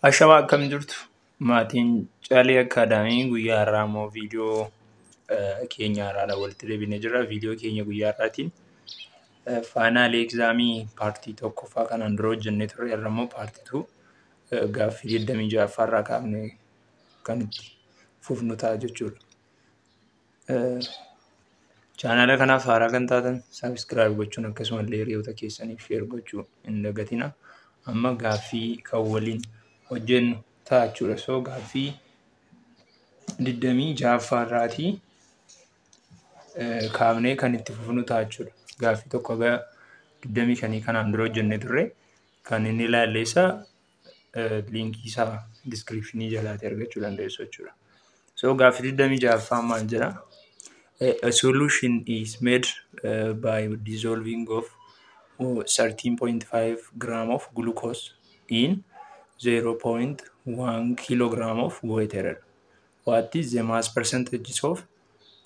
Ashamaa, akkam jirtu? Maatiin Caalee Academy, guyyaa har'aa immoo viidiyoo keenya haaraadhaan walitti deebinee jirra. Viidiyoo keenya guyyaa har'aatiin final examii partii tokkoffaa kanaan dura hojjennee turre, har'a immoo part two gaaffii 26ffaa irraa kaafnee kan itti fufnu ta'a jechuudha. Chaanaala kanaaf haaraa kan taatan subscribe gochuun, akkasumallee hiriyoota keessaniif share gochuu hin dagatinaa. Amma gaaffii kan waliin hojjennu ta'a jechuudha. So gaaffii 26ffaa irraatii kaafnee kan itti fufnu ta'a jechuudha. Gaaffii tokko haga 25 kanaan dura hojjennee turre, kan inni ilaalle isa linkii isaa descriptionii jalaatii argachuu dandeessu jechuudha. So gaaffii 26ffaan maal jedhaa? A solution is made by dissolving of 13.5 gram of glucose in 0.1 kilogram of water. What is the mass percentage of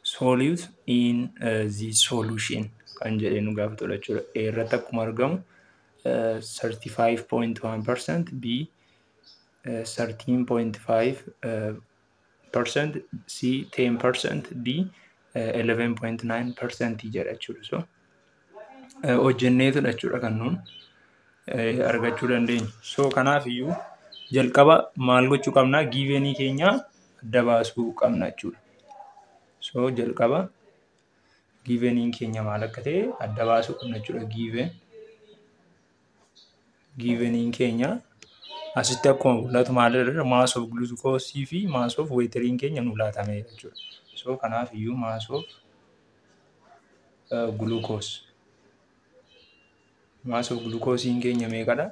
solute in the solution? Kan jedhee nu gaafatudha jechuudha. A irratti akkuma argamu 35.1%, B 13.5%, C 10%, D 11.9% jedha jechuudha. So hojjenneetudha jechuudha kan nuun argachuu dandeenyu. So kanaaf iyyuu jalqaba maal gochuu qabna? Givenii keenya adda baasuu qabna jechuudha. So jalqaba giveniin keenya maal akka ta'e adda baasuu qabna jechuudha. Giveniin keenya asitti akkuma mul'atu maal irra mass of glucose fi mass of wateriin keenya nu laatameera jechuudha. So kanaaf iyyuu mass of glucoseiin keenya meeqadha?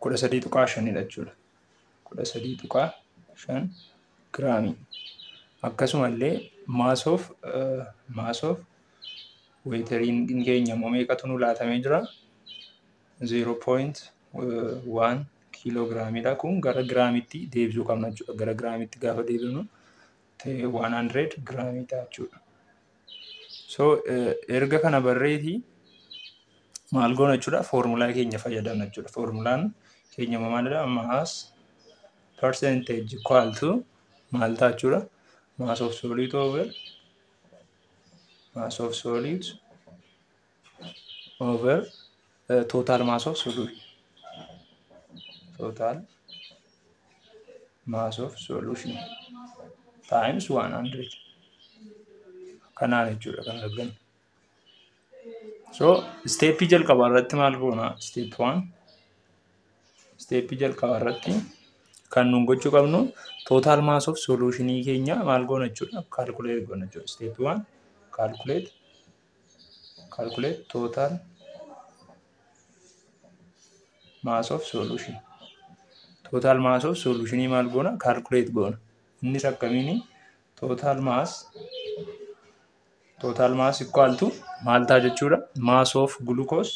13.5dha jechuudha. 13.5 giraamii. Akkasumallee mass of wateriin keenya immoo meeqatu nu laatamee jira? 0.1 kiiloogiraamiidha. Kun gara giraamitti deebisuu qabna jechuudha. Gara giraamitti gaafa deebifnu 100 giraamii ta'a jechuudha. So erga kana barreetii maal goona jechuudha? Foormulaa keenya fayyadamna jechuudha. Foormulaan keenya maalidha? Mass percentage equal to maal ta'a jechuudha? Mass of solute over total mass of solution. Total mass of solution times 100. Kanaan jechuudha kan argannu. So stepii jalqabaa irratti maal goona? Step 1, stepii jalqabaa irratti kan nuun gochuu qabnu total mass of solutionii keenya maal goona jechuudha? Calculate goona jechuudha. Step 1, calculate total mass of solution. Total mass of solutionii maal goona? Calculate goona. Innis akkamiini? Total mass equal to maal ta'a jechuudha? Mass of glucose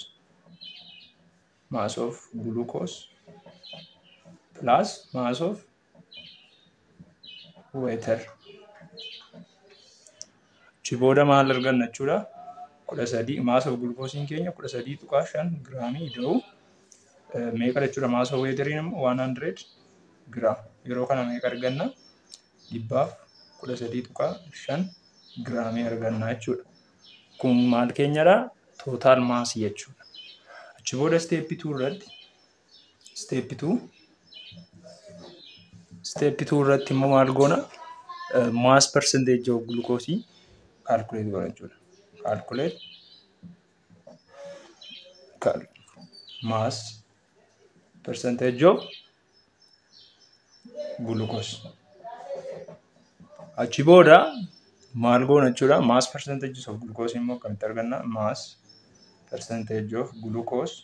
plus mass of water. Achi booda maal arganna jechuudha? 13, mass of glucoseiin keenya 13.5 giraamii ida'u meeqa jechuudha? Mass of wateriin immoo 100 gram. Yeroo kana meeqa arganna? 113.5 giraamii arganna jechuudha. Kun maal keenyadha? Total massii jechuudha. Achi booda step 2 irratti immoo maal goona? Mass percentage of glucose calculate goona jechuudha. Calculate mass percentage of glucose. Achi booda maal goona jechuudha? Mass percentage of glucose immoo akkamitti arganna? Mass percentage of glucose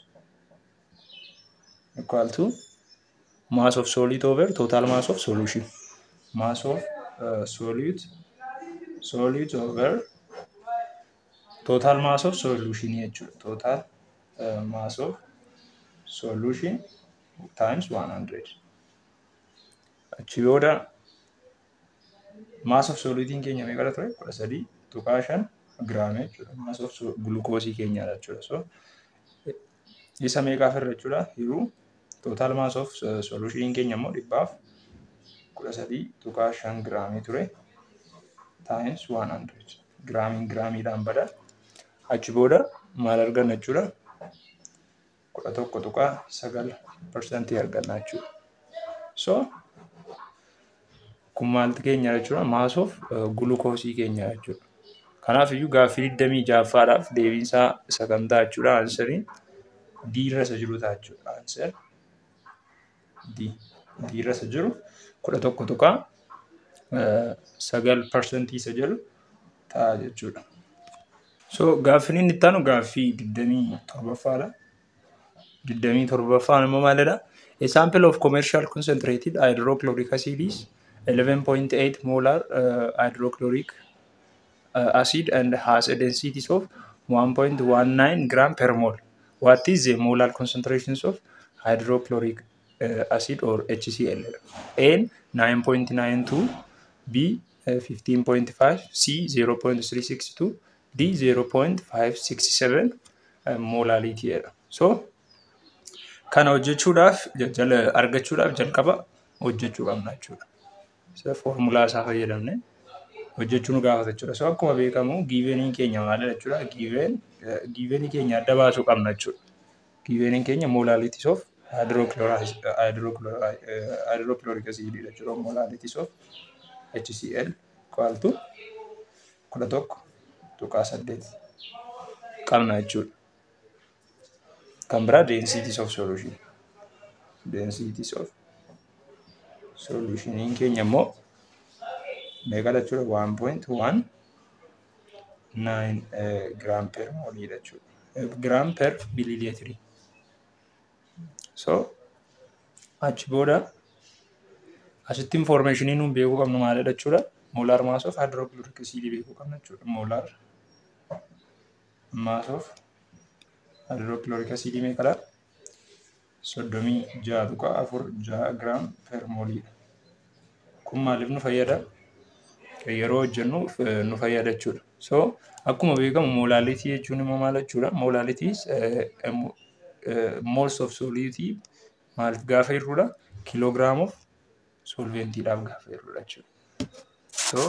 equal to mass of solute over total mass of solution. Mass of solute over total mass of solution jechuudha. Total mass of solution times 100. Achi booda mass of solutiin keenya meeqa ture? 13.5 giraamii jechuudha. Mass of glukoosii keenyaadha jechuudha. So isa meeqaaf irra jechuudha? Hiruu Total mass of solution keenya immoo 113.5 giraamii ture times 100. Giraamiin giraamiidhaan bada. Achi booda maal arganna jechuudha? 11.9% arganna jechuudha. So kun maaltu keenya jechuudha? Mass of gulukoosii keenya jechuudha. Kanaaf iyyuu gaaffii 26ffaadhaaf deebiin isaa isa kam ta'a jechuudha? Answeriin D irra isa jiru ta'a jechuudha. Answer D. D irra isa jiru 11.9% isa jedhu ta'a jechuudha. So gaaffiin inni itti aanu gaaffii 27ffaadha. 27ffaan immoo maalidha? A sample of commercial concentrated hydrochloric acid is 11.8 molar hydrochloric acid and has a density of 1.19 gram per mole. What is the molar concentrations of hydrochloric acid or HCl? A 9.92, B 15.5, C 0.362, D 0.567 molality jedha. So kana hojjechuudhaaf jala argachuudhaaf jalqaba hojjechuu qabna jechuudha. So foormulaa isaa fayyadamne hojjechuu nu gaafata jechuudha. So akkuma beekamu giveniin keenya maalidha jechuudha? Givenii keenya adda baasuu qabna jechuudha. Giveniin keenya molalities of hydrochloric acid jechuudha. Molalities of HCl equal to 11.8 qabna jechuudha. Kan biraa densities of solution. Densities of solutioniin keenya immoo meeqadha jechuudha? 1.19 gram per mole jechuudha. Gram per milliliter. So achi booda asitti informationii nuun beekuu qabnu maalidha jechuudha? Molar mass of hydrochloric acid beekuu qabna jechuudha. Molar mass of hydrochloric acid meeqadha? 36.46 gram per mole. Kun maaliif nu fayyada? Yeroo hojjennu nu fayyada jechuudha. So akkuma beekamu molality jechuun immoo maal jechuudha? Molality is moles of solute maaliif gaafa hir'uudha? Kilogram of solventiidhaaf gaafa hir'uudha jechuudha. So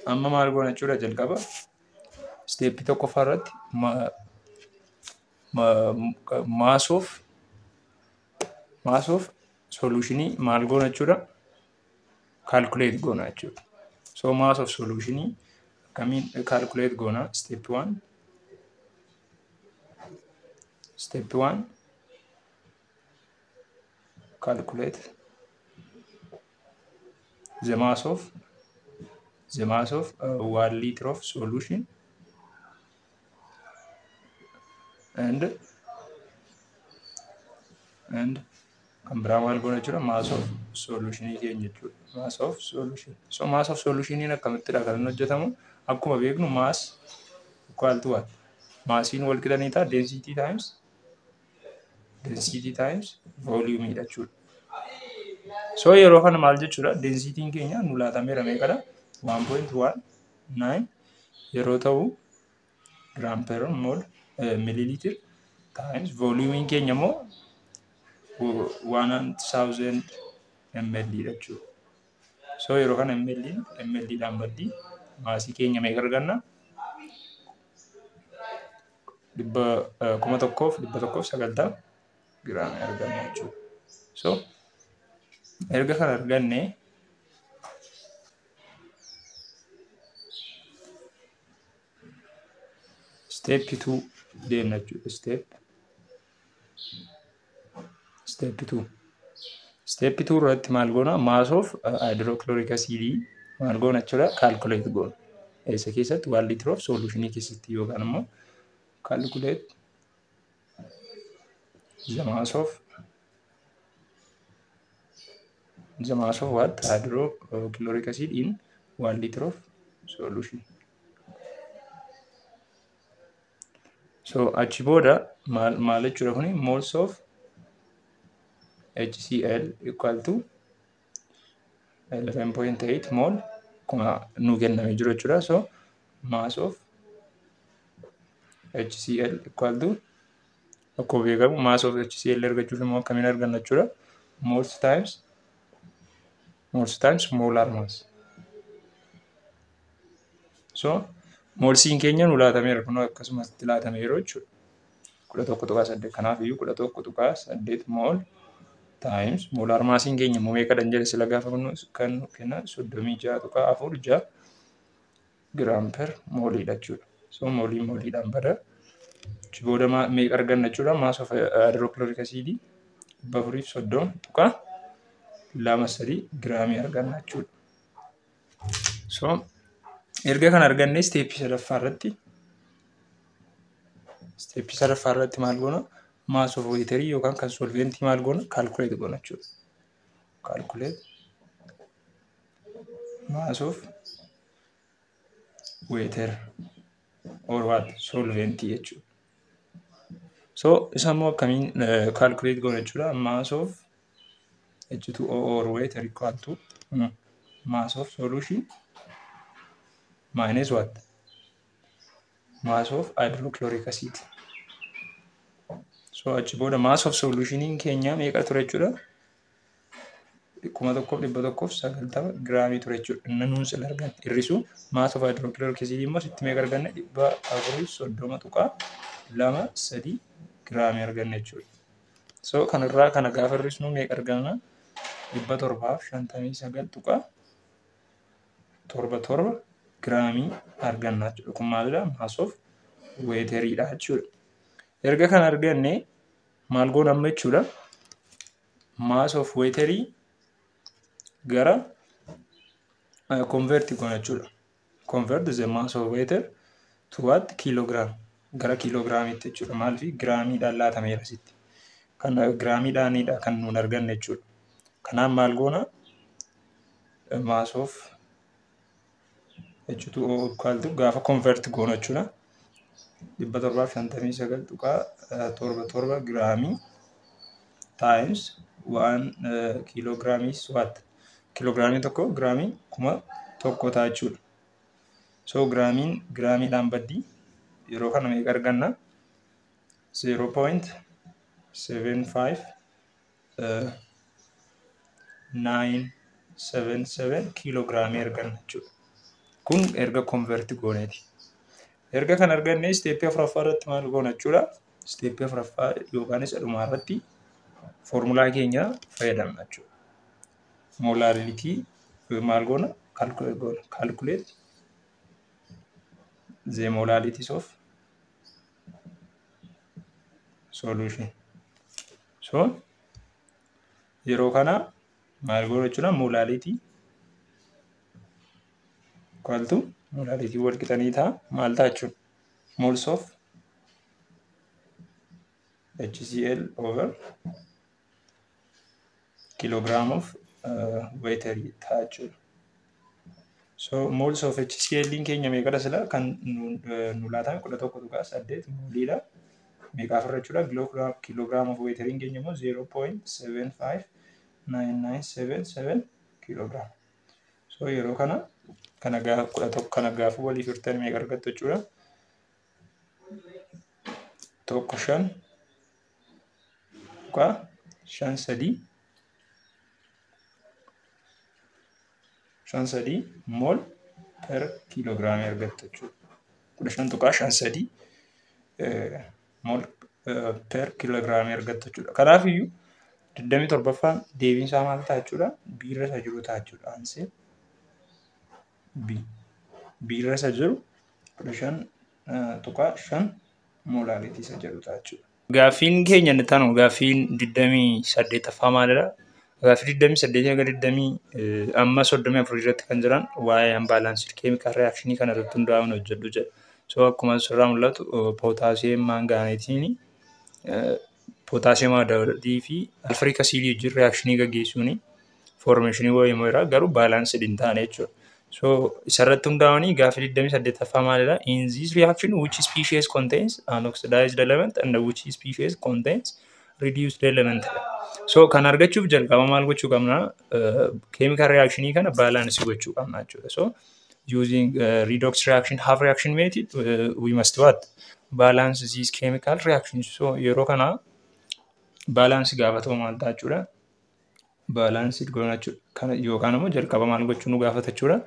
amma maal goona jechuudha? Jalqaba stepii tokkoffaa irratti mass of solutionii maal goona jechuudha? Calculate goona jechuudha. So mass of solutionii akkamiin calculate goona? Step 1, step 1, calculate the mass of 1 liter of solution and kan biraa maal goona jechuudha? Mass of solutionii keenya jechuudha. Mass of solution. So mass of solutioniin akkamittidha kan inni hojjetamu? Akkuma beeknu mass equal to what? Massiin wal qixa ni ta'a density times volume jechuudha. So yeroo kana maal jechuudha? Densitiin keenya nu laatameera, meeqadha? 1.19 yeroo ta'u gram per mole milliliter times volume keenya immoo 1000 ml jechuudha. So yeroo kana ml ml dhaan baddii, massii keenya meeqa arganna? 1190 giraamii arganna jechuudha. So erga kana arganne step 2 deemna jechuudha. Step 2. Step 2 irratti maal goona? Mass of hydrochloric acid maal goona jechuudha? Calculate goona. Eessa keessatti? 1 liter of solutionii keessatti yookaan immoo calculate the mass of what? Hydrochloric acid in 1 liter of solution. So achi booda maal maal jechuudha kuni? Moles of HCl equal to 11.8 mole akkuma nu kennamee jiru jechuudha. So mass of HCl equal to Akkuma beekamu mass of HCl argachuuf immoo akkamiin arganna jechuudha? Moles times molar mass. So molesiin keenya nu laatameera, kun akkasumatti laatameera jechuudha. 11.8, kanaaf iyyuu 11.8 mole times molar massiin keenya immoo meeqadha jedhe sila gaafa kan kenna 36.46 gram per moleiidha jechuudha. So moleii moleiidhaan bada. Achi booda meeqa arganna jechuudha? Mass of hydrochloric acid 430.23 giraamii arganna jechuudha. So erga kana arganne stepii sadaffaa irratti maal goona? Mass of waterii yookaan kan solventii maal goona? Calculate goona jechuudha. Calculate mass of water or what, solventii jechuudha. So isa immoo akkamiin calculate goona jechuudha? Mass of H2O or water equal to mass of solution minus what? Mass of hydrochloric acid. So achi booda mass of solutioniin keenya meeqa ture jechuudha? 1190 giraamii ture jechuudha. Inni nuun sila arganne hir'isu mass of hydrochloric acid immoo sitti meeqa arganne? 430.23 giraamii arganne jechuudha. So kanarraa kana gaafa hir'isnu meeqa arganna? 759.77 giraamii arganna jechuudha. Kun maalidha? Mass of wateriidha jechuudha. Erga kana arganne maal goona amma jechuudha? Mass of waterii gara convert goona jechuudha. Convert the mass of water to what? Kilogram. Gara kiiloogiraamiitti jechuudha. Maaliif giraamiidhaan laatameera sitti. Kan giraamiidhaanidha kan nuun arganne jechuudha. Kanaaf maal goona? Mass of H2O equal to gaafa convert goona jechuudha. 759.77 giraamii times 1 kilogram is what? Kiiloogiraamii tokko giraamii 1000 ta'a jechuudha. So giraamiin giraamiidhaan baddii, yeroo kana meeqa arganna? 0.75977 kiiloogiraamii arganna jechuudha. Kun erga convert gooneeti. Erga kan arganne stepii afuraffaa irratti maal goona jechuudha? Stepii afuraffaa yookaan isa dhumaa irratti foormulaa keenya fayyadamna jechuudha. Molality maal goona? Calculate goona. Calculate the molalities of solution. So yeroo kana maal goona jechuudha? Molality equal to molality wal qixanii ta'a, maal ta'a jechuudha? Moles of HCl over kilogram of water ta'a jechuudha. So moles of HCl keenya meeqadha sila kan nu laatame? 11.8 moleiidha. Meeqaaf irra jechuudha? Kilogram of wateriin keenya immoo 0.759977 kilogram. So yeroo kana gaafa 11 kana gaafa waliif hirtan meeqa argattu jechuudha? 15.53 53 mole per kiiloogiraamii argattu jechuudha. 15.53 mole per kiiloogiraamii argattu jechuudha. Kanaaf iyyuu 27ffaan deebiin isaa maal ta'a jechuudha? B irra isa jiru ta'a jechuudha. Answer B. B irra isa jiru 15.5 molality isa jedhu ta'a jechuudha. Gaaffiin keenya inni tanu gaaffiin 28ffaa maalidha? Gaaffii 28 hanga 20 amma 34 irratti kan jiran waa'ee unbalanced chemical reaction kana irratti hundaa'uun hojjedhu jedha. So akkuma asirraa mul'atu potassium manganateiin potassium iodide fi sulfuric acid wajjin reactionii gaggeessuun formationii wayii jira, garuu balanced hin taane jechuudha. So isarratti hundaa'anii gaaffii 28ffaa maalidha? In this reaction, which species contains an oxidized element and which species contains reduced element? So kan argachuuf jalqaba maal gochuu qabna? Chemical reactionii kana balance gochuu qabna jechuudha. So Using redox reaction, half reaction method, we must what? Balance these chemical reactions. So yeroo kana balance gaafa ta'u maal ta'a jechuudha? Balance goona jechuudha. Kana yookaan immoo jalqaba maal gochuu nu gaafata jechuudha?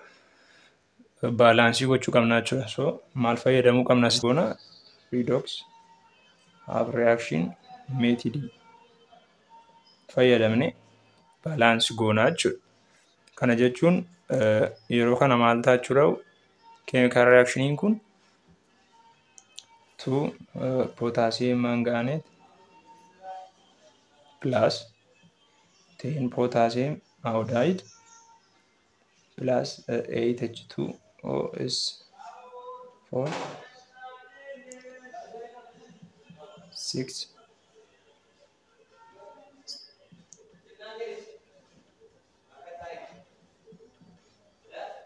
Balance gochuu qabna jechuudha. So maal fayyadamuu qabna as goona? Redox half reaction method fayyadamne balance goona jechuudha. Kana jechuun yeroo kana maal ta'a jechuudha? Chemical reactioniin kun 2 potassium manganate plus 10 potassium iodide plus 8 H2OS 4 6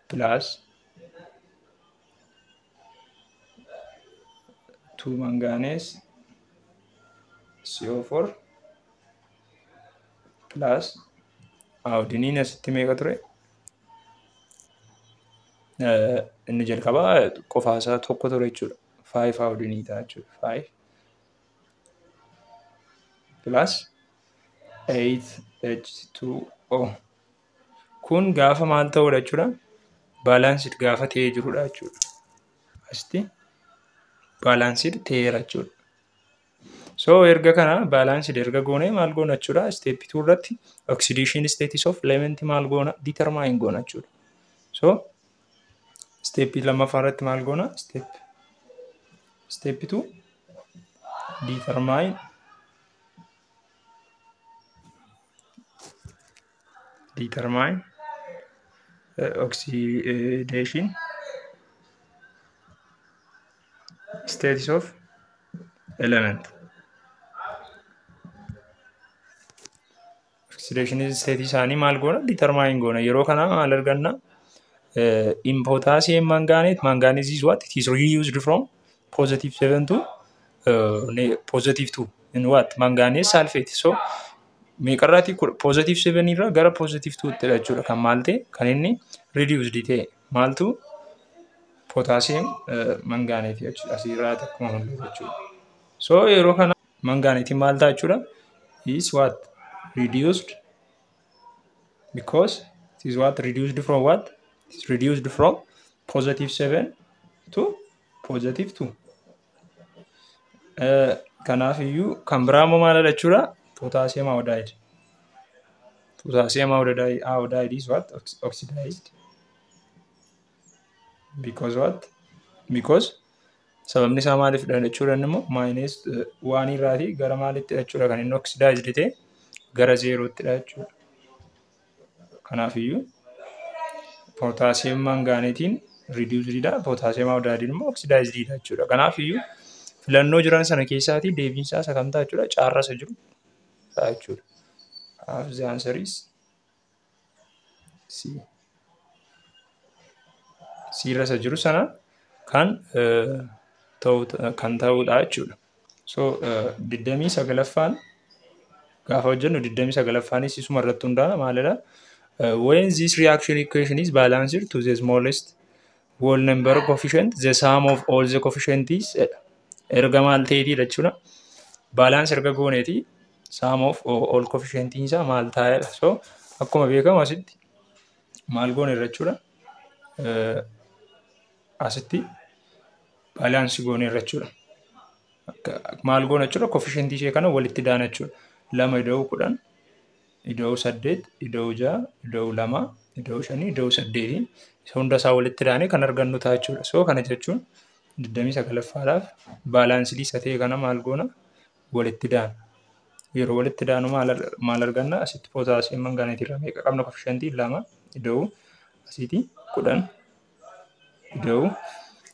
plus 2 manganese CO4 plus iodiniin asitti meeqa ture? Inni jalqabaa qofaasaa tokko ture jechuudha. 5 iodinii ta'a jechuudha. 5 plus 8 H2O. Kun gaafa maal ta'uudha jechuudha? Balanced gaafa ta'ee jirudha jechuudha. Asitti balanced ta'eera jechuudha. So erga kana balanced erga goonee maal goona jechuudha? Step 2 irratti oxidation status of element maal goona? Determine goona jechuudha. So step lammaffaa irratti maal goona? Step 2, determine oxidation status of element. Oxidation state isaanii maal goona? Determine goona. Yeroo kana maal arganna? In potassium manganate, manganese is what? It is reused from positive 7 to positive 2 in what? Manganese sulfate. So meeqarraati positive 7 irraa gara positive 2 tti jechuudha. Kan maal ta'e? Kan inni reduced ta'e maaltu? Potassium manganate jechuudha. Asirraa akkuma mul'atu jechuudha. So yeroo kana manganate maal ta'a jechuudha? Is what? Reduced, because it is what? Reduced from what? It is reduced from positive 7 to positive 2. Kanaaf iyyuu kan biraa immoo maal jechuudha? Potassium iodide. Potassium iodide is what? Oxidized. Because what? Because sababni isaa maaliifidha jechuudha? Inni immoo minus waan irraatii gara maalitti jechuudha kan inni oxidized ta'e? Gara zeeroottidha jechuudha. Kanaaf iyyuu potassium manganeetiin reduced dha, potassium iodide immoo oxidized dha jechuudha. Kanaaf iyyuu filannoo jiran sana keessaatii deebiin isaa isa kam ta'a jechuudha? Caarra isa jiru ta'a jechuudha. Kanaaf the answer is C. C irra isa jiru sana kan ta'udha jechuudha. So 29ffaan gaafa hojjennu 29ffaanis isuma irratti hundaa'a maalidha? When this reaction equation is balanced to the smallest whole number coefficient, the sum of all the coefficient is erga maal ta'eeti jechuudha? Balance erga gooneeti sum of all coefficient isaa maal ta'edha? So akkuma beekamu asitti maal goone jechuudha? Asitti balance goone jechuudha. Maal goone jechuudha? Coefficient ishee kana walitti daana jechuudha. 2 ida'uu 10 ida'uu 8 ida'uu 6 ida'uu 2 ida'uu 5 ida'uu 8 isa hunda isaa walitti daanee kan argannu ta'a jechuudha. So kana jechuun 29ffaadhaaf baalaansii isa ta'e kana maal goona? Walitti daana. Yeroo walitti daanu maal arganna? Asitti potassium manganate irraa meeqa qabna? Coefficientii 2 ida'uu asitti 10 ida'uu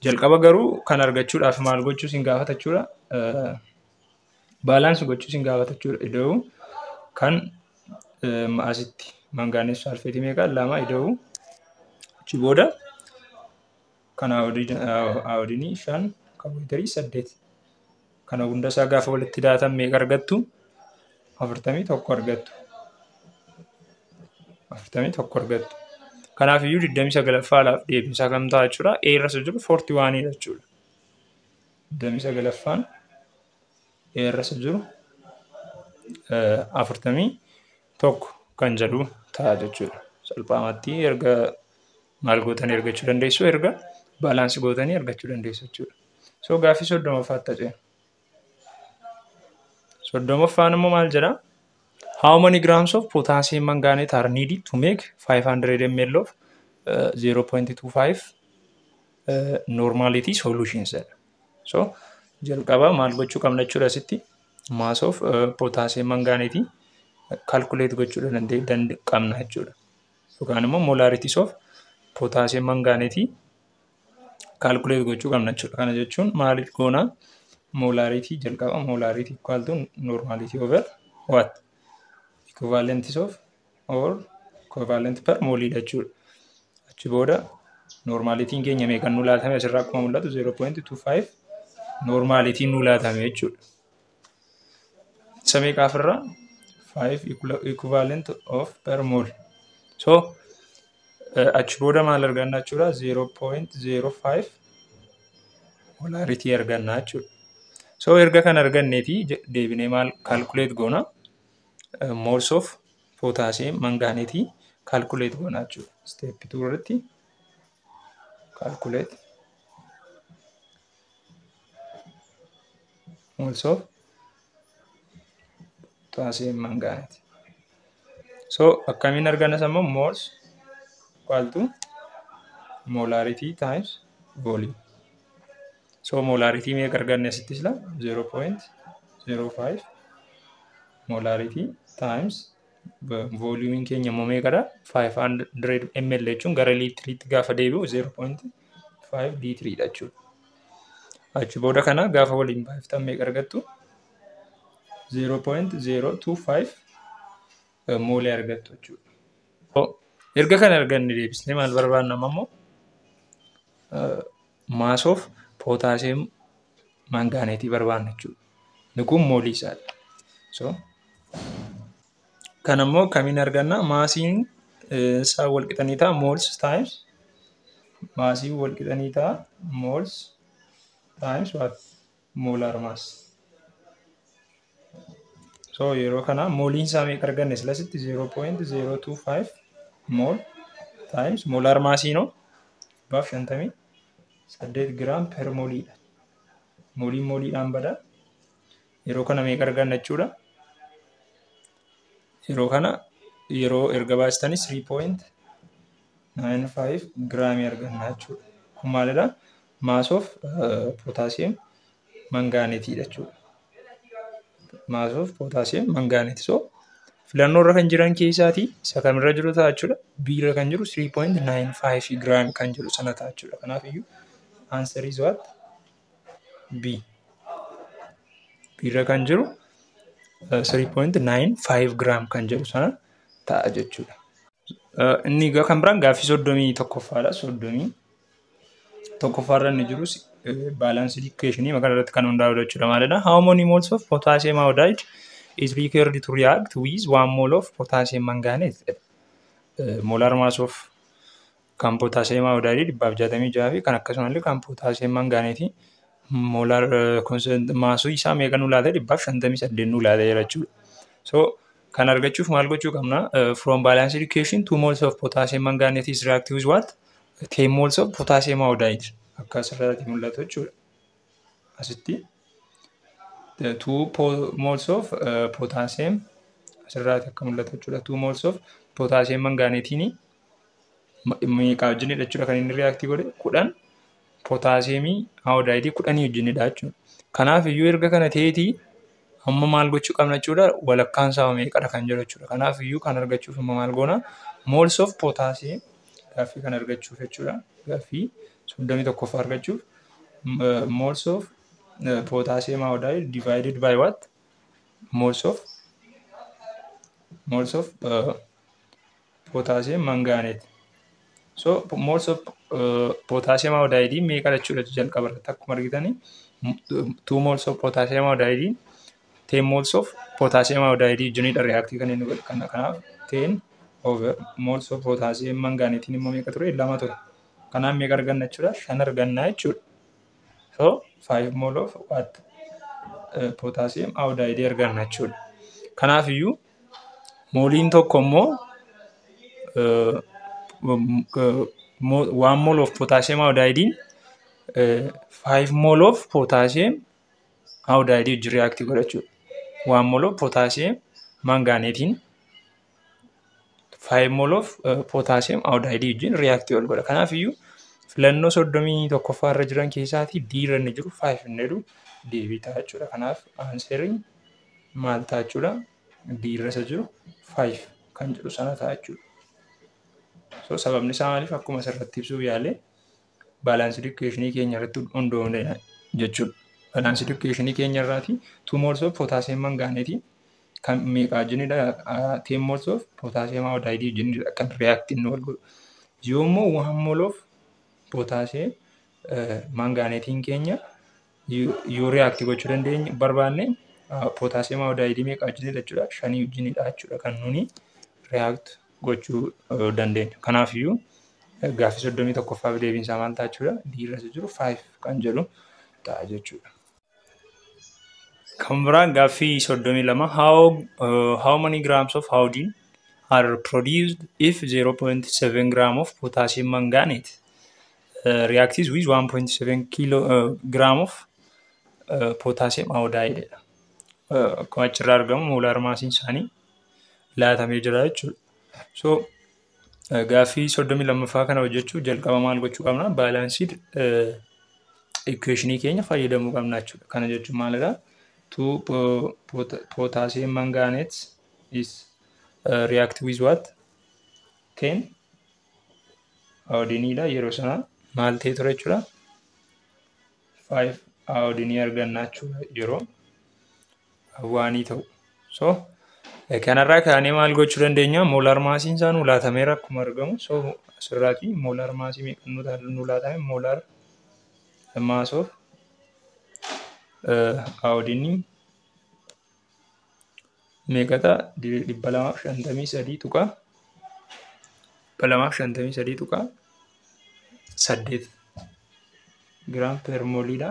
jalqaba garuu kan argachuudhaaf maal gochuu sin gaafata jechuudha? Balance gochuu sin gaafata jechuudha. Ida'uu kan asitti manganese sulfate meeqa? 2 ida'uu achi booda kan iodinii 5 kan waterii 8 kana hunda isaa gaafa walitti daatan meeqa argattu? 41 argattu. 41 argattu. Kanaaf iyyuu 29ffaadhaaf deebiinsaa kam ta'a jechuudha? A irra isa jiru 41 dha jechuudha. 29ffaan A irra isa jiru 41 kan jedhu ta'a jechuudha. Salphaamatti erga maal gootanii argachuu dandeessu? Erga balance gootanii argachuu dandeessu jechuudha. So gaaffii 30ffaatti ceena. 30ffaan immoo maal jedhaa? How many grams of potassium manganate are needed to make 500 ml of 0.25 normality solutions jedha. So jalqaba maal gochuu qabna jechuudha asitti? Mass of potassium manganate calculate gochuu qabna jechuudha. Yookaan immoo molarities of potassium manganate calculate gochuu qabna jechuudha. Kana jechuun maal goona? Molarity jalqaba molarity equal to normality over what? Equivalent of or equivalent per mole jechuudha. Achi booda normalitiin keenya meeqan nu laatame? Asirraa akkuma mul'atu 0.25 normalitiin nu laatame jechuudha. Isa meeqaaf irraa? 5 equivalent of per mole. So achi booda maal arganna jechuudha? 0.05 molarity arganna jechuudha. So erga kan arganneeti deebinee maal calculate goona? Moles of potassium manganate calculate goona jechuudha. Step 2 irratti calculate moles of potassium manganate. So akkamiin arganna immoo? Moles equal to molarity times volume. So molarity meeqa arganne asitti sila? 0.05 molarity times volume keenya immoo meeqadha? 500 ml jechuun gara liitiriitti gaafa deebi'u 0.5 liitiriidha jechuudha. Achi booda kana gaafa waliin baay'iftan meeqa argattu? 0.025 moolii argattu jechuudha. Erga kana arganne deebisnee maal barbaanna immoo? Mass of potassium manganate barbaanna jechuudha. Inni kun moolii isaadha. So kan ammoo kamiin arganna? Maasiin isaa wal qixanii ta'a moles times maasii wal qixanii ta'a moles times what? Molar mass. So yeroo kana mooliin isaa meeqa arganne silasitti? 0.025 mol times molar maasii no 158 gram per mooliidha. Mooliin mooliidhaan bada. Yeroo kana meeqa arganna jechuudha? Yeroo kana yeroo erga baastanii 3.95 giraamii arganna jechuudha. Kun maalidha? Mass of potassium manganate jechuudha. Mass of potassium manganate. So filannoo irra kan jiran keessaatii isa kamirra jiru ta'a jechuudha? B irra kan jiru 3.95 gram kan jedhu sana ta'a jechuudha. Kanaaf iyyuu answer is what? B. B irra kan jiru 3.95 gram kan jedhu sana ta'a jechuudha. Inni egaa kan biraan gaaffii 31ffaadha. 31ffaarra inni jirus balanced equation maqaa irratti kan hundaa'u jechuudha. Maalidha? How many moles of potassium iodide is required to react with 1 mole of potassium manganate? Molar mass of kan potassium iodide 166 fi kan akkasumallee kan potassium manganate molar maasuu isaa meeqa nu laata? 158 nu laata jechuudha. So kan argachuuf maal gochuu qabna? From balanced equation, 2 moles of potassium manganate is reactive with what? 10 moles of potassium iodide akka asirratti mul'atu jechuudha. Asitti 2 moles of potassium asirratti akka mul'atu jechuudha. 2 moles of potassium manganeetiin meeqa wajjinidha jechuudha kan inni react godhe? 10 potassium iodide 10 wajjinidha jechuudha. Kanaaf iyyuu erga kana ta'eetii amma maal gochuu qabna jechuudha? Walakkaan isaa meeqadha kan jedhu jechuudha. Kanaaf iyyuu kan argachuuf amma maal goona? Moles of potassium gaaffii kan argachuuf jechuudha. Gaaffii 31ffaa argachuuf moles of potassium iodide divided by what? Moles of potassium manganate. So moles of potassium iodide meeqa jechuudha jalqaba irratti akkuma argitanii 2 moles of potassium iodide 10 moles of potassium iodide wajjinidha react kan inni godhu. Kanaaf 10 Over moles of potassium manganateiin immoo meeqa ture? Lama ture. Kanaaf meeqa arganna jechuudha? Shan arganna jechuudha. So 5 mole of what? Potassium iodide arganna jechuudha. Kanaaf iyyuu mooliin tokko immoo, 1 mole of potassium iodide 5 mole of potassium iodide wajjin react godha jechuudha. 1 mole of potassium manganateiin 5 mole of potassium iodide wajjin react wal godha. Kanaaf iyyuu filannoo 31ffaa irra jiran keessaatii D irra inni jiru 5 inni jedhu deebii ta'a jechuudha. Kanaaf answeriin maal ta'a jechuudha? D irra isa jiru 5 kan jedhu sana ta'a jechuudha. So sababni isaa maaliif? Akkuma asirratti ibsuuf yaale, balanced equationii keenya irratti hundoofne jechuudha. Balanced equationii keenya irraati 2 moles of potassium manganate kan meeqa wajjinidha? 10 moles of potassium iodide wajjinidha kan react inni wal godhu. Yoo immoo 1 mole of potassium manganateiin keenya yoo react gochuu dandeenye barbaanne, potassium iodide meeqa wajjinidha jechuudha? Shanii wajjinidha jechuudha kan nuni react gochuu dandeenya. Kanaafiyyuu gaaffii 31ffaaf deebiin isaa maal ta'a jechuudha? D irra jiru 5 kan jedhu ta'a jechuudha. Kan biraan gaaffii 32: how many grams of iodine are produced if 0.7 gram of potassium manganate reacts with 1.7 kilo gram of potassium iodide dha. Akkuma achirraa argamu molar massiin isaanii laatamee jira jechuudha. So gaaffii 32ffaa kana hojjechuuf jalqaba maal gochuu qabna? Balanced equationii keenya fayyadamuu qabna jechuudha. Kana jechuun maalidha? Two potassium manganate is react with what? 10 iodine dha. Yeroo sana maal ta'e ture jechuudha? 5 iodine arganna jechuudha yeroo waanii ta'u. So kanarraa kaanee maal gochuu dandeenya? Molar massiin isaa nu laatameera akkuma argamu. So asirraati molar massii meeqa nu laatame? Molar mass of iodine meeqa ta'a? 253.8 gram per moleiidha.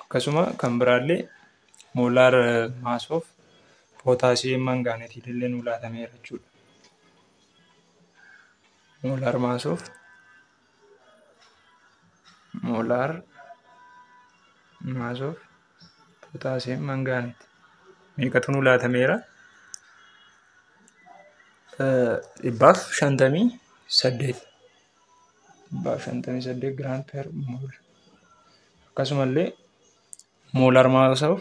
Akkasuma kan biraallee molar mass of potassium manganateiin illee nu laatameera jechuudha. Molar mass of potassium manganate meeqatu nu laatameera? 158. 158 gram per mole. Akkasumallee molar mass of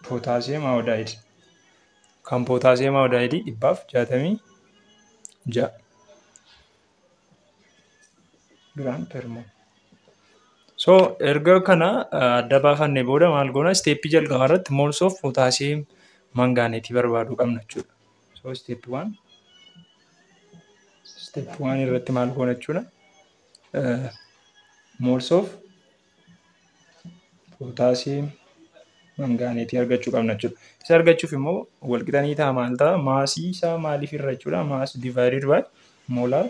potassium iodide, kan potassium iodide 166 gram per mole. So erga kana adda baafannee booda maal goona? Steppii jalqabaa irratti moles of potassium manganate barbaaduu qabna jechuudha. So step one irratti maal goona jechuudha? Moles of potassium manganate argachuu qabna jechuudha. Isa argachuuf immoo walqixanii ta'a maal ta'a? Massii isaa maaliif irra jechuudha? Mass divided by molar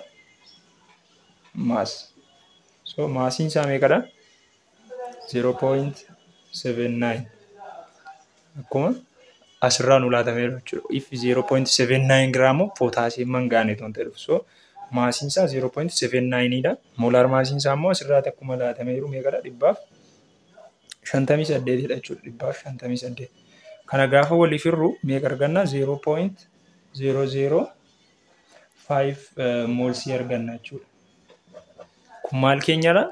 mass. So massiin isaa meeqadha? 0.79 akkuma asirraa nu laatameera jechuudha. If 0.79 gram of potassium manganate wanta jedhuuf. So massiin isaa 0.79 dha. Molar massiin isaa immoo asirraatti akkuma laatameeru meeqadha? 158dha jechuudha. 158. Kana gaafa waliif hirru meeqa arganna? 0.005 molesii arganna jechuudha. Kun maal keenyadha?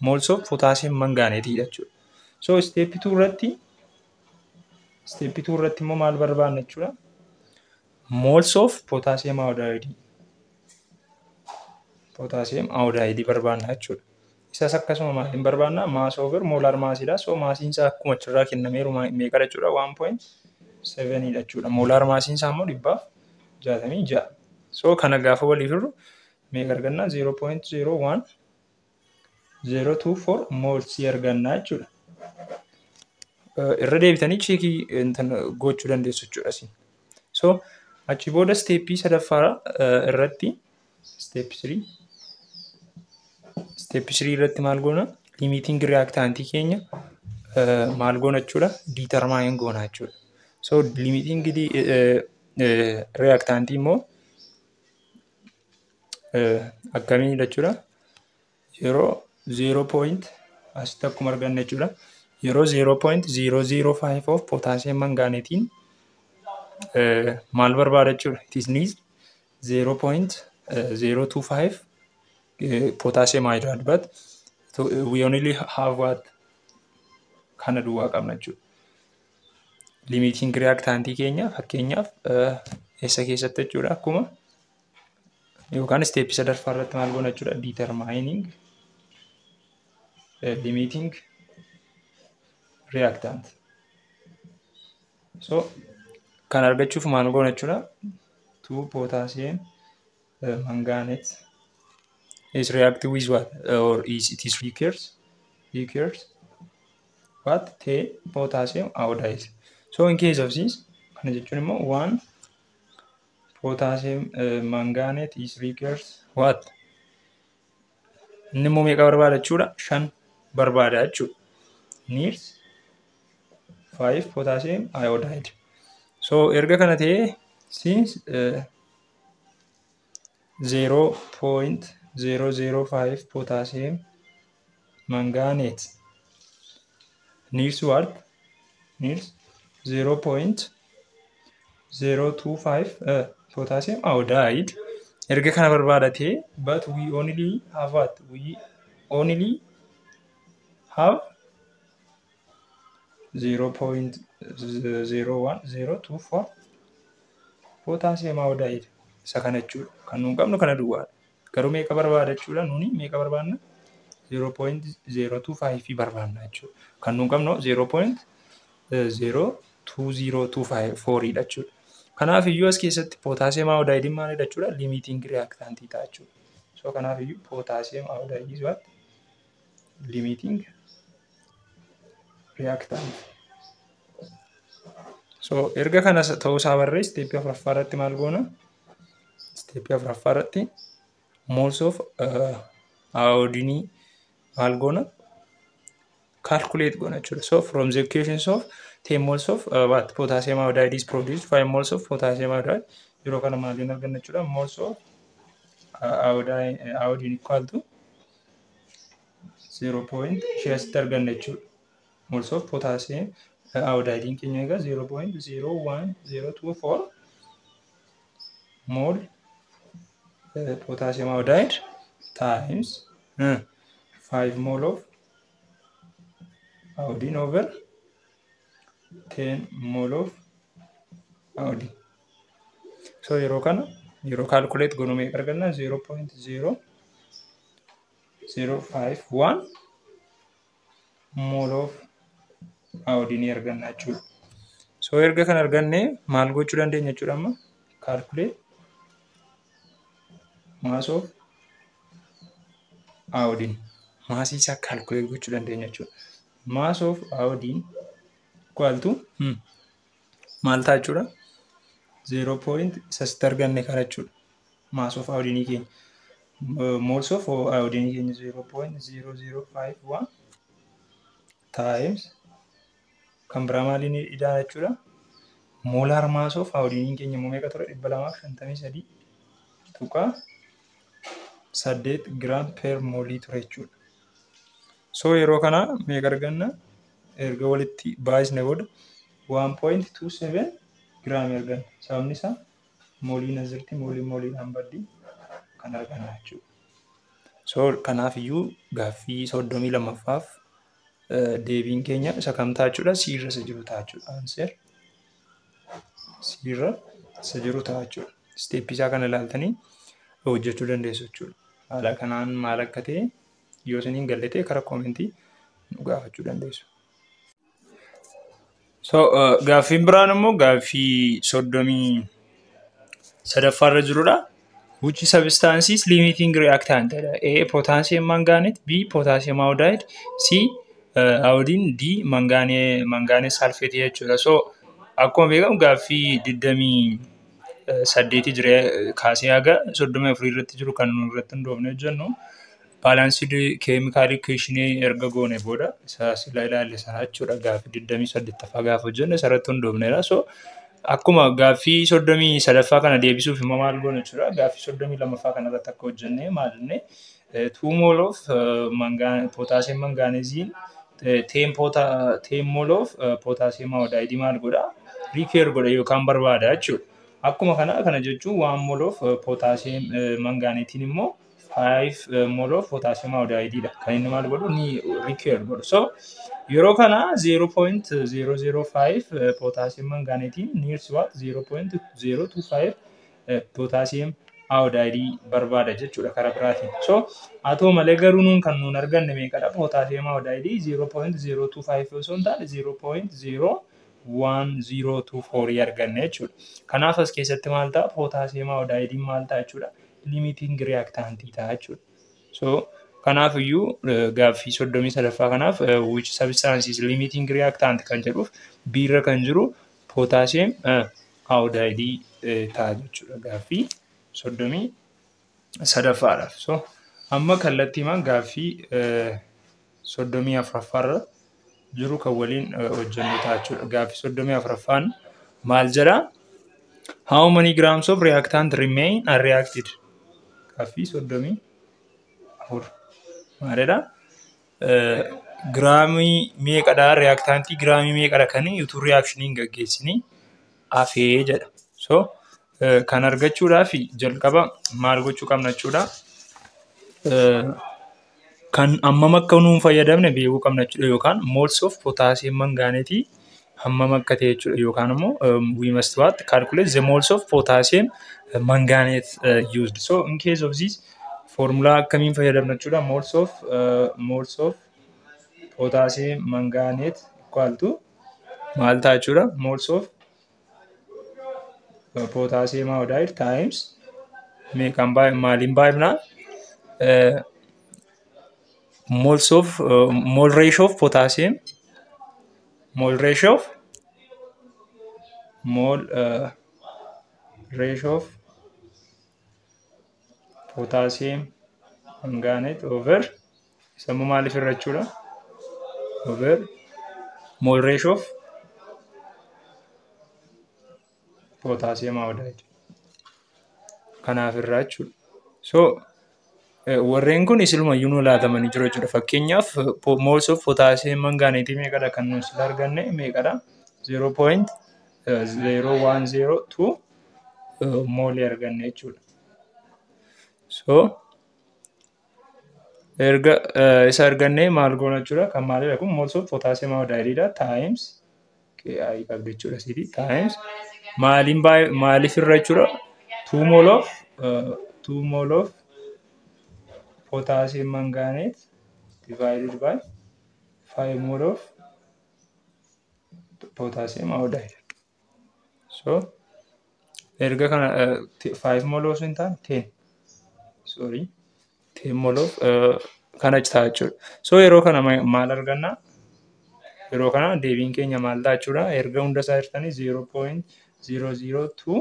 Moles of potassium manganate jechuudha. So step 2 irratti immoo maal barbaanna jechuudha? Moles of potassium iodide. Potassium iodide barbaanna jechuudha. Isas akkasuma maaliin barbaanna? Mass over molar massiidha. So massiin isaa akkuma achirraa kennameeru meeqadha jechuudha? 1.7 dha jechuudha. Molar massiin isaa immoo 166. So kana gaafa waliif hirru meeqa arganna? 0.01024 molesii arganna jechuudha. Irra deebitanii check gochuu dandeessu jechuudha isin. So achi booda step sadaffaa irratti, step 3 irratti maal goona? Limiting reactant keenya maal goona jechuudha? Determine goona jechuudha. So limiting reactant immoo akkamiin jechuudha? Yeroo 0 point asitti akkuma arganne jechuudha. Yeroo 0.005 of potassium manganateiin maal barbaada jechuudha? It is needs 0.025 potassium iodide, but so we only have what? Kana duwwaa qabna jechuudha. Limiting reactant keenya fakkeenyaaf eessa keessatti jechuudha? Akkuma yookaan step sadaffaa irratti maal goona jechuudha? Determining limiting reactant. So kan argachuuf maal goona jechuudha? 2 potassium manganate is reactive with what, or is it is requires what? 10 potassium iodide. So in case of this, kana jechuun immoo 1 potassium manganate is requires what? Inni immoo meeqa barbaada jechuudha? Shan barbaada jechuudha. Needs 5 potassium iodide. So erga kana ta'ee, since 0.005 potassium manganate needs what? Needs 0.025 potassium iodide. Erga kana barbaadatee, but we only have what? We only have 0.01024 potassium iodide. Isa kana jechuudha. Kan nuun qabnu kana duwwaadha. Garuu meeqa barbaada jechuudha? Nuni meeqa barbaadna? 0.025 barbaadna jechuudha. Kan nuun qabnu 0.020254 dha jechuudha. Kanaaf iyyuu as keessatti potassium iodide maalidha jechuudha? Limiting reactant ta'a jechuudha. So kanaaf iyyuu potassium iodide is what? Limiting reactant. So erga kana ta'uu isaa barree, step afuraffaa irratti maal goona? Step afuraffaa irratti moles of iodine maal goona? Calculate goona jechuudha. So from the equations of 10 moles of what? Potassium iodide is produced 5 moles of potassium iodide. Yeroo kana maaliin arganna jechuudha? Moles of iodine equal to 0 point ishee asitti arganna jechuudha. Moles of potassium iodide keenya egaa 0.01024 mole potassium iodide times 5 mole of iodine over 10 mole of iodine. So yeroo kana yeroo calculate goonu meeqa arganna? 0.0051 mole of iodine arganna jechuudha. So erga kana arganne maal gochuu dandeenya jechuudha amma? Calculate mass of iodine. Mass isaa calculate gochuu dandeenya jechuudha. Mass of iodine equal to maal ta'a jechuudha? 0 point isa asitti arganne kana jechuudha. Mass of iodine keenya. Moles of iodine keenya 0.0051 times kan biraa maaliin idaana jechuudha? Molar mass of iodine keenya immoo meeqa ture? 253.8 gram per mole ture jechuudha. So yeroo kana meeqa arganna? Erga walitti baay'isne booda 1.27 giraamii arganna. Sababni isaa mooliin as jirti, mooliin mooliidhaan baddi, kan arganna jechuudha. So kanaaf iyyuu gaaffii 32ffaaf deebiin keenya isa kam ta'a jechuudha? C irra isa jiru ta'a jechuudha. Answer C irra isa jiru ta'a jechuudha. Step isaa kana ilaaltanii hojjechuu dandeessu jechuudha. Haala kanaan maal akka ta'e yoo isiniin galle ta'e karaa comment nu gaafachuu dandeessu. So gaaffiin biraan immoo gaaffii 33ffaarra jirudha. Which substance is limiting reactant? A. Potassium manganate, B. Potassium iodide, C. Iodine, D manganese sulfate jechuudha. So akkuma beekamu gaaffii 28 jira kaasee haga 34 irratti jiru kan nu irratti hundoofne hojjennu balanced chemical equation erga goone booda isa sila ilaalle sana jechuudha. Gaaffii 28ffaa gaafa hojjennu isarratti hundoofnedha. So akkuma gaaffii 33ffaa kana deebisuuf immoo maal goone jechuudha? Gaaffii 32ffaa kana irratti akka hojjenne maal jenne? 2 mole of potassium manganese, 10 mole of potassium iodide maal godha? Require godha yookaan barbaada jechuudha. Akkuma kana, kana jechuun 1 mole of potassium manganateiin immoo 5 mole of potassium iodide dha. Kan inni maal godhu? Ni require godhu. So yeroo kana 0.005 potassium manganateiin needs what? 0.025 potassium iodide barbaada jechuudha karaa biraatiin. So haa ta'u malee garuu nuun kan nuun arganne meeqadha? Potassium iodide 0.025 osoo hin taane 0.01024 arganne jechuudha. Kanaaf as keessatti maal ta'a? Potassium iodide maal ta'a jechuudha? Limiting reactant ta'a jechuudha. So kanaaf iyyuu gaaffii 33ffaa kanaaf "which substance is limiting reactant" kan jedhuuf B irra kan jiru potassium iodide ta'a jechuudha gaaffii 33ffaadhaaf. So amma kallattiimaan gaaffii 34ffaarra jiru kan waliin hojjennu ta'a jechuudha. Gaaffii 34ffaan maal jedhaa? "How many grams of reactant remain unreacted?" Gaaffii 34 maalidha? Giraamii meeqadha? Reactantii giraamii meeqadha kan utuu reactionii hin gaggeessinii hafee jedha. So kan argachuudhaaf jalqaba maal gochuu qabna jechuudha? Kan hammam akka nuun fayyadamne beekuu qabna jechuudha, yookaan moles of potassium manganate hammam akka ta'e jechuudha, yookaan immoo we must what? Calculate the moles of potassium manganate used. So in case of this, formula akkamiin fayyadamna jechuudha? Moles of potassium manganate equal to maal ta'a jechuudha? Moles of potassium iodide times meeqaan, maaliin baay'ifna? Moles of mole ratio of potassium, mole ratio of mole ratio of potassium manganate over sammuu maaliif irra jechuudha? Over mole ratio of potassium iodide kanaaf irraa jechuudha. So warreen kun isilumayyuu nu laatamanii jiru jechuudha. Fakkeenyaaf moles of potassium manganate meeqadha kan nuti sila arganne? Meeqadha? 0.0102 moolii arganne jechuudha. So erga isa arganne maal goona jechuudha? Kan maalidha kun? Moles of potassium iodide dha, times KI qabdi jechuudha siiti, times maaliin maaliif irra jechuudha? 2 mole of potassium manganate divided by 5 mole of potassium iodide. So erga kana 5 mole osoo hin taane 10, sorry, 10 mole of kana ta'a jechuudha. So yeroo kana maal arganna? Yeroo kana deebiin keenya maal ta'a jechuudha? Erga hunda isaa hirtanii 0.002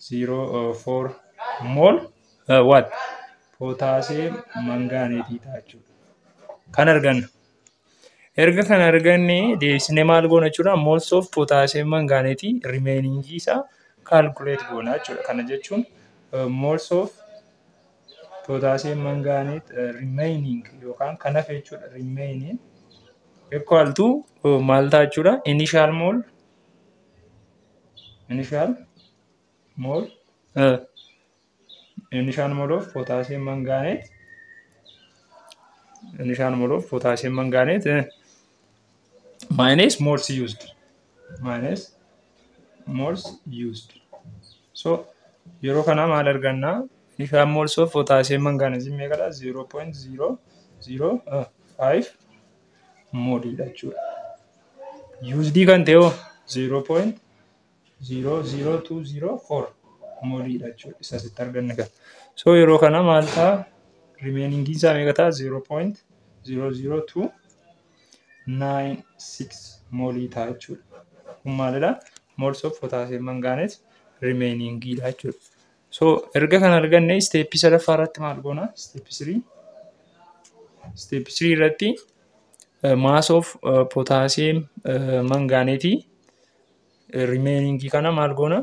04 mole what? Potassium manganate ta'a jechuudha. Kan arganna. Erga kana arganne deebisnee maal goona jechuudha? Moles of potassium manganate remaining isaa calculate goona jechuudha. Kana jechuun moles of potassium manganate remaining yookaan kan hafe jechuudha, remaining equal to maal ta'a jechuudha? Initial mole of potassium manganate, initial mole of potassium manganate minus moles used, minus moles used. So yeroo kana maal arganna? Initial moles of potassium manganate meeqadha? 0.005 mooliidha jechuudha. Used kan ta'e hoo? 0.00204 mooliidha jechuudha. Isa asitti arganne kana. So yeroo kana maal ta'a? Remaining isaa meeqa ta'a? 0.002 0.96 moolii ta'a jechuudha. Kun maalidha? Moles of potassium manganate remaining dha jechuudha. So erga kana arganne, step sadaffaa irratti maal goona? Step 3 irratti mass of potassium manganate remaining kana maal goona?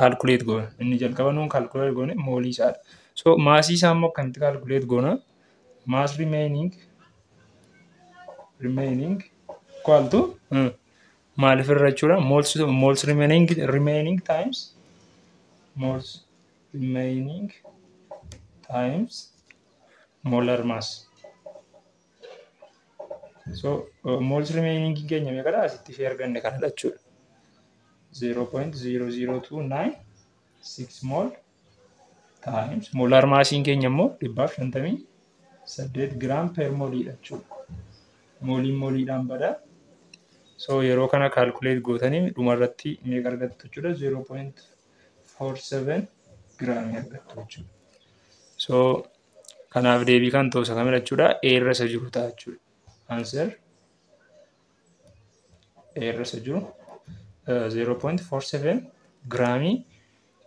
Calculate goona. Inni jalqaba nuun calculate goone moolii isaadha. So maasii isaa immoo akkamitti calculate goona? Mass remaining equal to maaliif irra jechuudha? Moles remaining times moles remaining times molar mass. So moles remaining keenya meeqadha? Asitti ishee arganne kanadha jechuudha. 0.00296 mole times molar massiin keenya immoo 158 gram per mooliidha jechuudha. Mooliin mooliidhaan bada. So yeroo kana calculate gootanii dhumarratti meeqa argattu jechuudha? 0.47 giraamii argattu jechuudha. So kanaaf deebii kan ta'u isa kamidha jechuudha? A irra isa jiru ta'a jechuudha. Answer A irra isa jiru 0.47 giraamii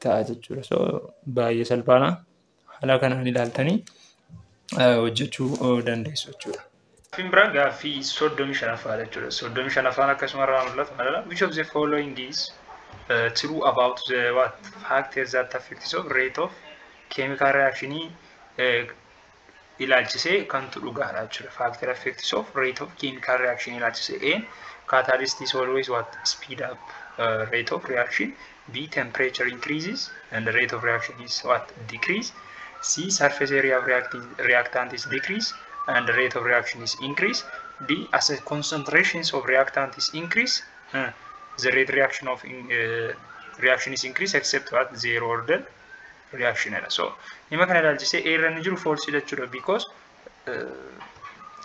ta'a jechuudha. So baay'ee salphaadha. Haala kanaan ilaaltanii hojjechuu dandeessu jechuudha. Gaaffiin biraan gaaffii 35ffaadha jechuudha. 35ffaan akkasuma irraa mul'atu maalidha? Which of the following is true about the what factors that affects of rate of chemical reaction ilaalchisee kantu dhugaadha jechuudha. Factor affects of rate of chemical reaction ilaalchisee: A, catalyst is always what speed up rate of reaction. B, temperature increases and the rate of reaction is what decrease. C, surface area of reactant is decrease and the rate of reaction is increase. D, as the concentrations of reactant is increase, the rate reaction of reaction is increase except what zero order reaction dha. So dhimma kana ilaalchisee A irra inni jiru false jechuudha, because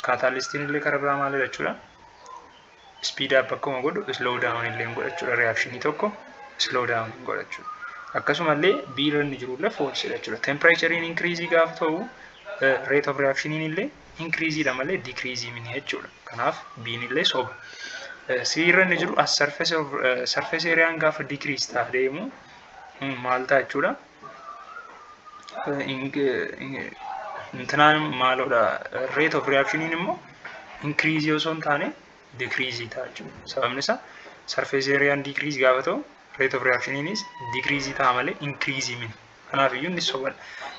catalystiin illee karaa biraa maal jechuudha? Speed up akkuma godhu slow down illee godha jechuudha. Reactionii tokko slow down godha jechuudha. Akkasumallee B irra inni jiru illee false jechuudha. Temperature increase gaafa ta'u rate of reaction illee increase dha malee decrease miti jechuudha. Kanaaf B illee soba. C irra inni jiru as surface area gaafa decrease ta'a deemu maal ta'a jechuudha? Intinaan maaloodha, rate of reaction immoo increase osoo hin taane decrease ta'a jechuudha. Sababni isaa surface area decrease gaafa ta'u rate of reactioniinis decrease ta'a malee increase miti. Kanaaf iyyuu inni sobadha.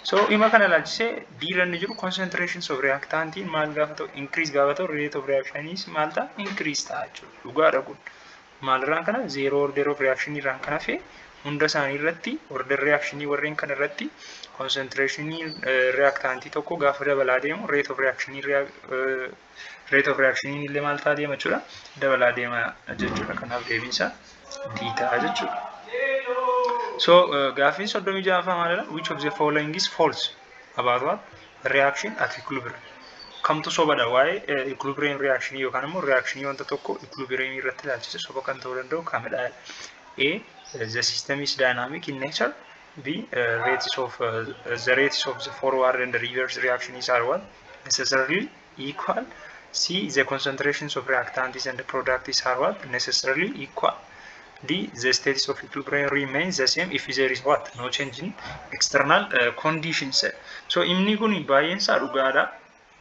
So dhimma kana ilaalchisee D irra inni jiru concentrations of reactantiin maal gaafa ta'u, increase gaafa ta'u rate of reactioniis maal ta'a? Increase ta'a jechuudha. Dhugaadha kun. Maalirraan kana zero order of reaction irraan kan hafe hunda isaanii irratti order reactionii warreen kana irratti concentrationii reactantii tokko gaafa dabalaa deemu rate of reactioniin illee maal ta'a deema jechuudha? Dabalaa deema jechuudha. Kanaaf deebiinsa D ta'a jechuudha. So gaaffiin 36ffaa maalidha? Which of the following is false about what reaction at equilibrium? Kamtu sobadha waa'ee equilibrium reaction yookaan immoo reaction wanta tokko equilibrium irratti ilaalchise soba kan ta'uu danda'u kamidha? A, the system is dynamic in nature. B, rates of the rates of the forward and the reverse reactions are what necessarily equal. C, the concentrations of reactants and the products are what necessarily equal. D, the status of equilibrium remains the same if there is what no change in external conditions. So inni kun baay'een isaa dhugaadha.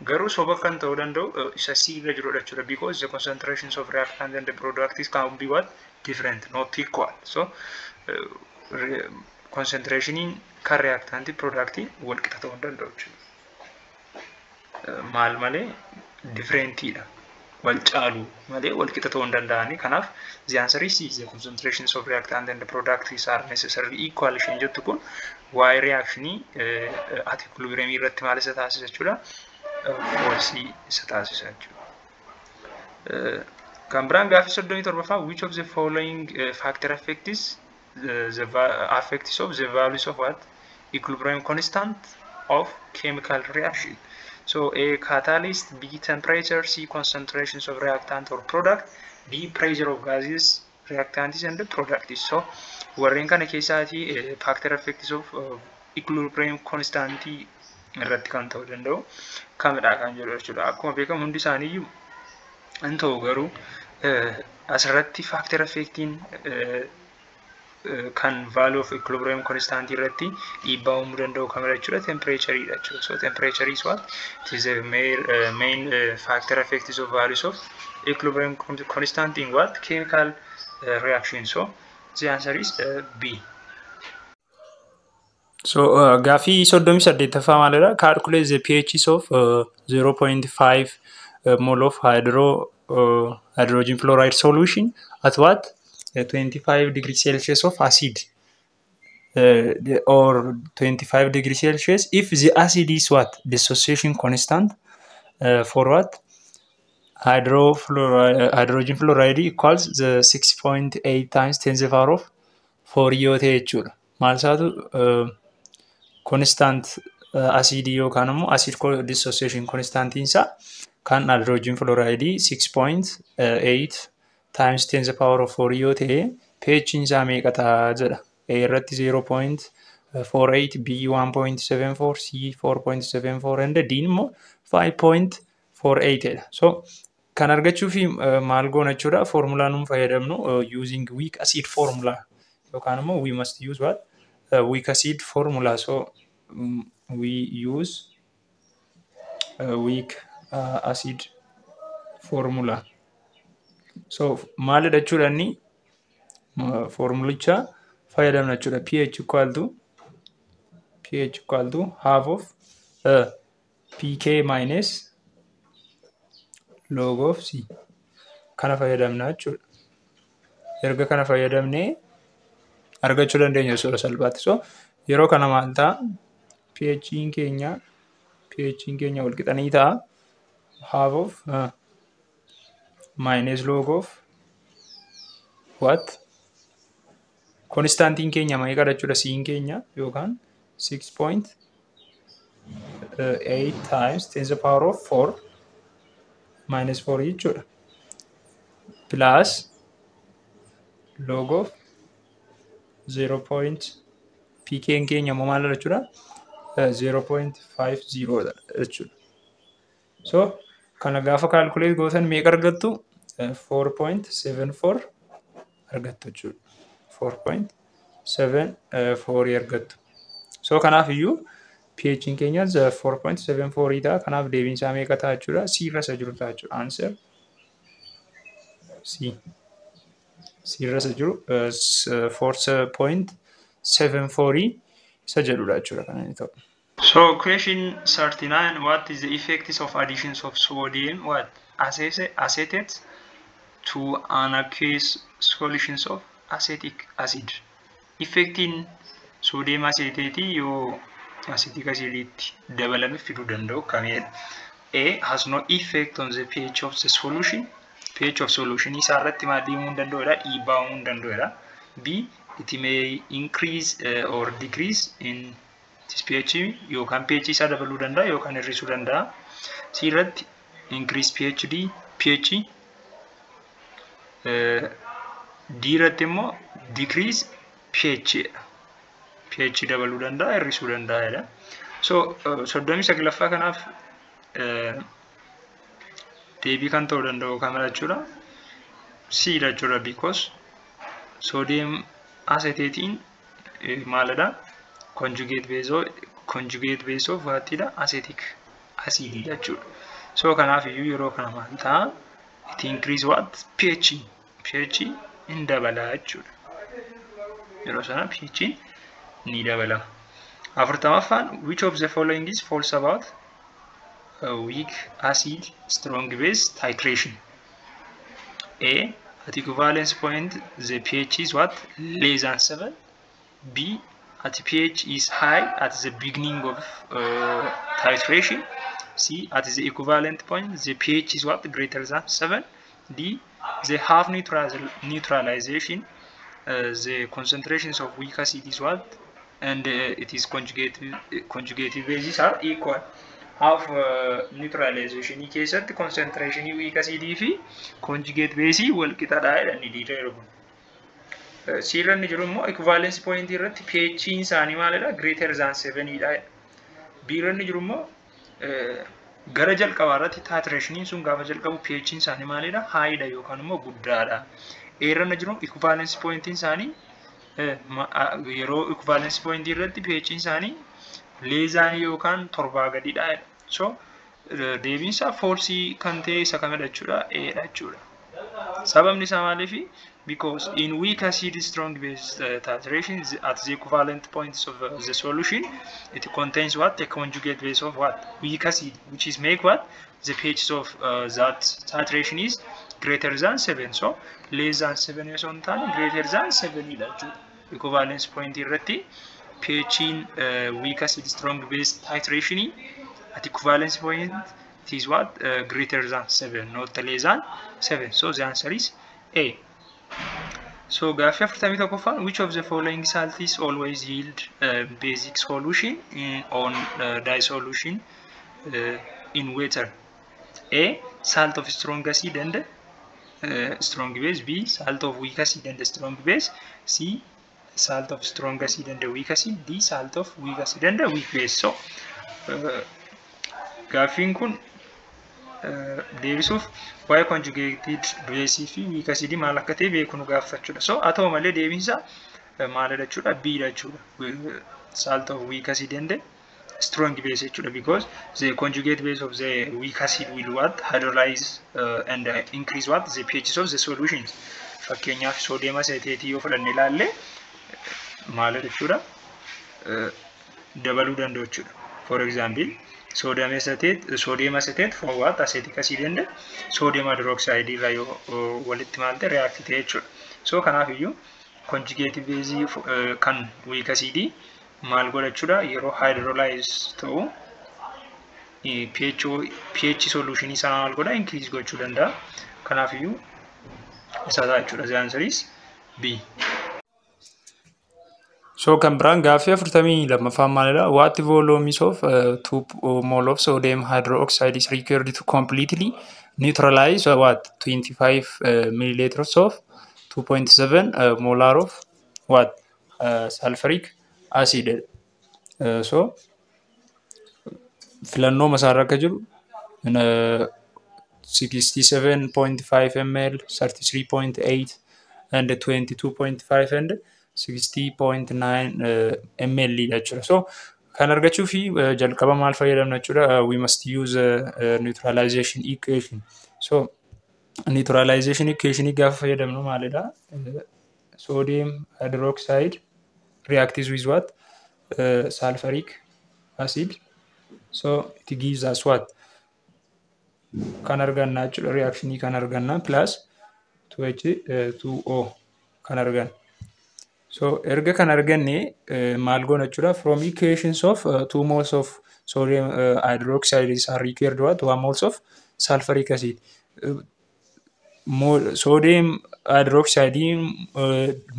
Garuu soba kan ta'uu danda'u isa C irra jirudha jechuudha. Because the concentrations of reactant and the products can be what different, not equal. So concentrationiin kan reactantii productii wal qixa ta'uu hin danda'u jechuudha. Maal malee differentiidha. Wal caalu malee wal qixa ta'uu hin danda'ani. Kanaaf the answer is C, the concentrations of reactant and the products are necessarily equal isheen jettu kun waa'ee reactionii at equilibrium irratti maal isa taasisa jechuudha? False isa taasisa jechuudha. Kan biraan gaaffii 37ffaa: which of the following factor affects of the values of what equilibrium constant of chemical reaction? So A, catalyst. B, temperature. C, concentrations of reactant or product. D, pressure of gases, reactants and products. So warreen kana keessaatii factor affects of equilibrium constant irratti kan ta'uu danda'u kamidha kan jedhu jechuudha. Akkuma beekamu hundi isaaniiyyuu Hin ta'u garuu asirratti factor affecting kan value of equilibrium constant irratti dhiibbaa uumuu danda'u kamidha jechuudha? Temperature dha jechuudha. So temperature is what? It is the main factor affects of values of equilibrium constant in what? Chemical reaction. So the answer is B. So gaafii 38ffaa maalidha? Calculate the pH of 0.5 mole of hydrogen fluoride solution at what? 25 degree Celsius of acid or 25 degree Celsius if the acid is what? Dissociation constant for what? Hydrogen fluoride equals the 6.8 times 10 to the power of 4 yoo ta'e jechuudha. Maal isaatu constant acidii yookaan immoo acid dissociation constantiin isaa kan hydrogen fluoride 6.8 times 10 to the power of 4 yoo ta'e, pH isaa meeqa ta'a jedha. A irratti 0.48, B 1.74, C 4.74 and D immoo 5.48 dha. So kan argachuuf maal goona jechuudha? Formulaa nuun fayyadamnu using weak acid formula yookaan immoo we must use what? Weak acid formula. So we use weak acid formula. So maalidha jechuudha? Inni formulicha fayyadamna jechuudha. pH equal to half of pK minus log of C kana fayyadamna jechuudha. Erga kana fayyadamnee argachuu dandeenya jechuudha salphaatti. So yeroo kana maal ta'a? pH keenya wal qixanii ta'a. Half of minus log of what? Constantiin keenya meeqa jechuudha? C'n keenya yookaan 6.8 times 10 to the power of 4 minus 4 jechuudha. Plus log of 0. pk keenya immoo maal jechuudha? 0.50 dha jechuudha. So kana gaafa calculate gootan meeqa argattu? 4.74 argattu jechuudha. 4.74 argattu. So kanaaf iyyuu pH keenya 4.74 ta'a. Kanaaf deebiin isaa meeqa ta'a jechuudha? C irra isa jiru ta'a jechuudha. Answer C. C irra isa jiru 4.74 isa jedhudha jechuudha kan inni ta'u. So question 39, what is the effects of additions of sodium what? Acetate to an aqueous solutions of acetic acid? Effectiin sodium acetate yoo acetic aciditti dabalame fiduu danda'u kamidha? A, has no effect on the pH of the solution. pH of solution isaa irratti maal uumuu hin danda'udha? Dhiibbaa uumuu hin danda'udha. B, it may increase or decrease in its pH, yookaan pH isaa dabaluu danda'a yookaan hir'isuu danda'a. C irratti increase pH D pH, D irratti immoo decrease pH dha. pH dabaluu danda'a, hir'isuu danda'a jedha. So 39ffaa kanaaf deebii kan ta'uu danda'u kamidha jechuudha? C dha jechuudha, because sodium acetateiin maalidha? Conjugate base of whatidha? Acetic acid jechuudha. So kanaaf iyyuu yeroo kana maal ta'a? It increase what? pH. pH hin dabala jechuudha. Yeroo sana pH ni dabala. 40ffaan, which of the following is false about weak acid strong base titration? A, at equivalence point the pH is what? Less than 7. B, at pH is high at the beginning of titration. C, at the equivalent point the pH is what? Greater than 7. D, the half neutralization the concentrations of weak acid is what? And it is conjugated bases are equal. Half neutralization keessatti concentration weak acid fi conjugate base wal qixadha jedhani diida kun. C irra inni jiru immoo equivalence point irratti pH isaanii maalidha? Greater than 7 dha. B irra inni jiru immoo Gara jalqabaa irratti titrationiin sun gaafa jalqabu pH'n isaanii maalidha? Highdha yookaan immoo guddaadha. Eerrana jiru equivalence pointiin isaanii yeroo equivalence point irratti pH'n isaanii less than yookaan 7 gadidha. So deebiin isaa false kan ta'e isa kamidha jechuudha? A dha jechuudha. Sababni isaa maaliifi? Because in weak acid strong base titration, at the equivalent points of the solution, it contains what? A conjugate base of what? Weak acid, which is make what? The pH of that titration is greater than 7. So less than 7 yoo hin taane greater than 7 dha jechuudha. Equivalence point irratti pH'n weak acid strong base titration at equivalence point, it is what? Greater than 7, not less than 7. So the answer is A. So gaaffii 41ffaan, which of the following salts always yield basic solution on dissolution in water? A. Salt of strong acid and strong base. B. Salt of weak acid and strong base. C. Salt of strong acid and weak acid. D. Salt of weak acid and weak base. So gaaffiin kun deebisuuf waa'ee conjugated base fi weak acid maal akka ta'e beekuu nu gaafachuudha. So haa ta'u malee deebiinsa maalidha jechuudha? B dha jechuudha. Salt of weak acid and strong base jechuudha, because the conjugate base of the weak acid will what? Hydrolyze and increase what? The pH of the solutions. Fakkeenyaaf, sodium acetate yoo fudhanne ilaalle maalidha jechuudha? Dabaluu danda'u jechuudha. For example, sodium acetate for what? Acetic acid and sodium hydroxide irraa yoo walitti maal ta'e react ta'e jechuudha. So kanaaf iyyuu conjugate base kan weak acid maal godha jechuudha? Yeroo hydrolyze ta'u pH solution isaa maal godha? Increase gochuu danda'a. Kanaaf iyyuu isa ta'a jechuudha. The answer is B. So kan biraan gaaffii 42ffaan maalidha? What volumes of 2 mole of sodium hydroxide is required to completely neutralize what? 25 milliliters of 2.7 molar of what? Sulfuric acid. So filannoo masaarra akka jiru 67.5 ml, 33.8 and 22.5 and 60.9 ml dha jechuudha. So kan argachuu fi jalqaba maal fayyadamna jechuudha? We must use neutralization equation. So neutralization equation gaafa fayyadamnu maalidha? Sodium hydroxide reacts with what? Sulfuric acid. So it gives us what? Kan arganna jechuudha. Reactionii kan arganna plus 2H2O kan arganna. So erga kan arganne maal goona jechuudha? From equations of 2 moles of sodium hydroxide is are required what? 1 moles of sulfuric acid. Sodium hydroxide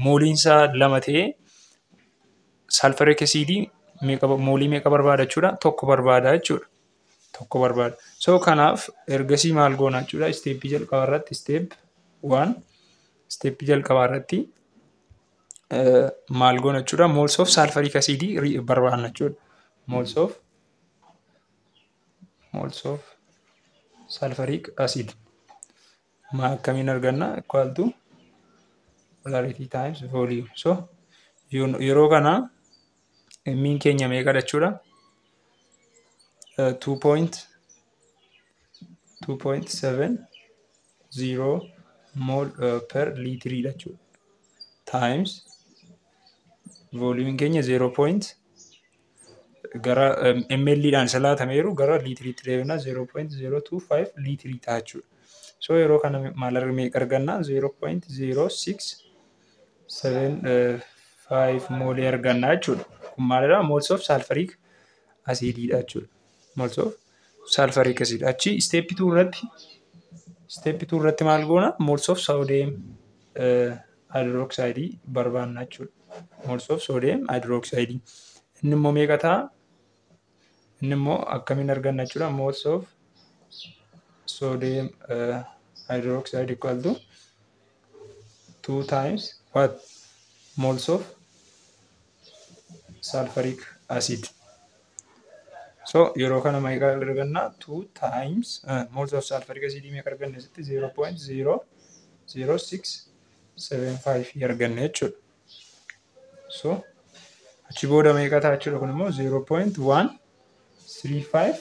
mooliin isaa 2 ta'ee sulfuric acid meeqa, moolii meeqa barbaada jechuudha? Tokko barbaada jechuudha. Tokko barbaada. So kanaaf ergasii maal goona jechuudha? Stepii jalqabaa irratti, step 1, stepii jalqabaa irratti maal goona jechuudha? Moles of sulfuric acid barbaadna jechuudha. Moles of sulfuric acid ma akkamiin arganna? Equal to molarity times volume. So yeroo kana M'n keenya meeqadha jechuudha? 2.2.70 mole per liitiriidha jechuudha. Times volume keenya 0 point gara ml dhaan isa laatameeru gara liitiriitti deebina 0.025 liitirii ta'a jechuudha. So yeroo kana maal meeqa arganna? 0.0675 moolii arganna jechuudha. Kun maalidha? Moles of sulfuric acidiidha jechuudha. Moles of sulfuric acid. Achi step 2 irratti, step 2 irratti maal goona? Moles of sodium hydroxide barbaanna jechuudha. Moles of sodium hydroxide. Inni immoo meeqa ta'a? Inni immoo akkamiin arganna jechuudha? Moles of sodium hydroxide equal to 2 times what? Moles of sulfuric acid. So yeroo kana meeqa arganna? 2 times moles of sulfuric acid meeqa arganne asitti? 0.00675 arganne jechuudha. So achi booda meeqa ta'a jechuudha? Kun immoo 0.135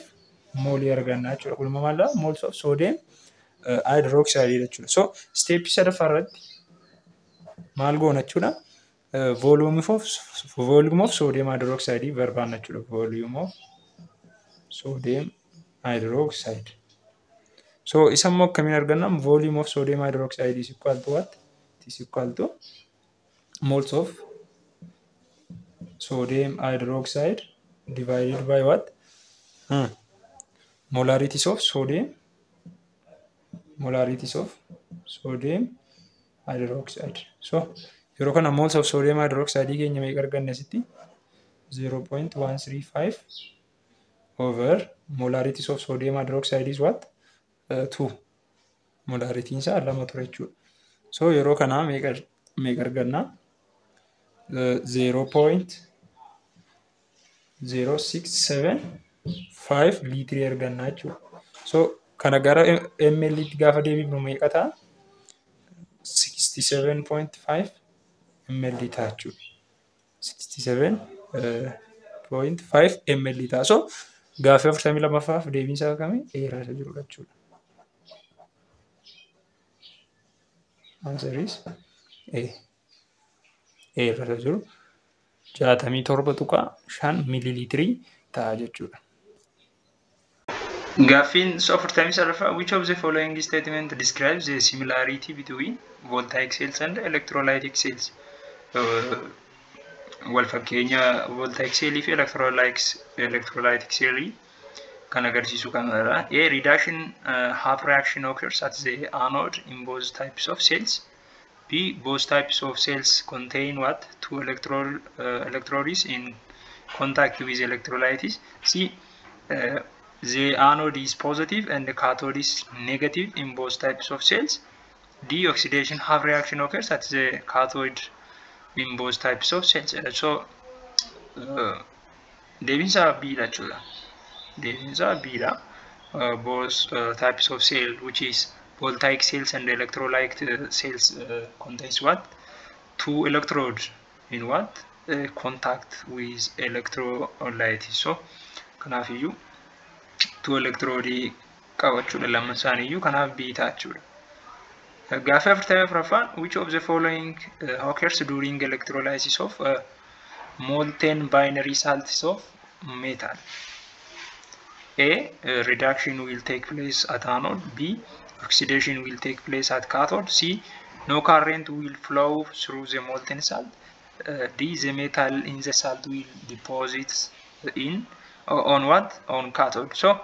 moolii arganna jechuudha. Kun immoo maal? Moles of sodium hydroxide jechuudha. So step sadaffaa irratti maal goona jechuudha? Volume of sodium hydroxide barbaanna jechuudha. Volume of sodium hydroxide. So isa immoo akkamiin arganna? Volume of sodium hydroxide is equal to what? It is equal to moles of sodium hydroxide divided by what? Molarities of sodium, molarities of sodium hydroxide. So yeroo kana moles of sodium hydroxide keenya meeqa arganne asitti? 0.135 over molarities of sodium hydroxide is what? 2. Molaritiin isaa lama ture jechuudha. So yeroo kana meeqa meeqa arganna? 0.0675 liitirii arganna jechuudha. So kana gara ml tti gaafa deebifnu meeqa ta'a? 67.5 ml ta'a jechuudha. 67.5 ml ta'a. So gaaffii 42ffaaf deebiin isaa kami? Dheeraa isa jirudha jechuudha. Answer is A. A irra isa jiru 67.5 miiliiliitirii ta'a jechuudha. Gaaffiin 43ffaa, which of the following statement describes the similarity between voltaic cells and electrolytic cells? Wal fakkeenya voltaic cellii fi electrolytic cellii kan agarsiisu kanadha. A, reduction half reaction occurs at the anode in both types of cells. B, both types of cells contain what? Two electrodes in contact with electrolytes. C, the anode is positive and the cathode is negative in both types of cells. D, oxidation half reaction occurs at the cathode in both types of cells. So deebiin isaa B dha jechuudha. Deebiin isaa B dha. Both types of cell, which is voltaic cells and electrolyte cells, contains what? Two electrodes in what? Contact with electrolyte. So kanaafiyyuu two electrode qabachuudha lama isaaniiyyuu, kanaaf B ta'a jechuudha. Gaaffii 44ffaan, which of the following occurs during electrolysis of molten binary salts of metal? A, reduction will take place at anode. B, oxidation will take place at cathode. C, no current will flow through the molten salt. D, the metal in the salt will deposit in on what? On cathode. So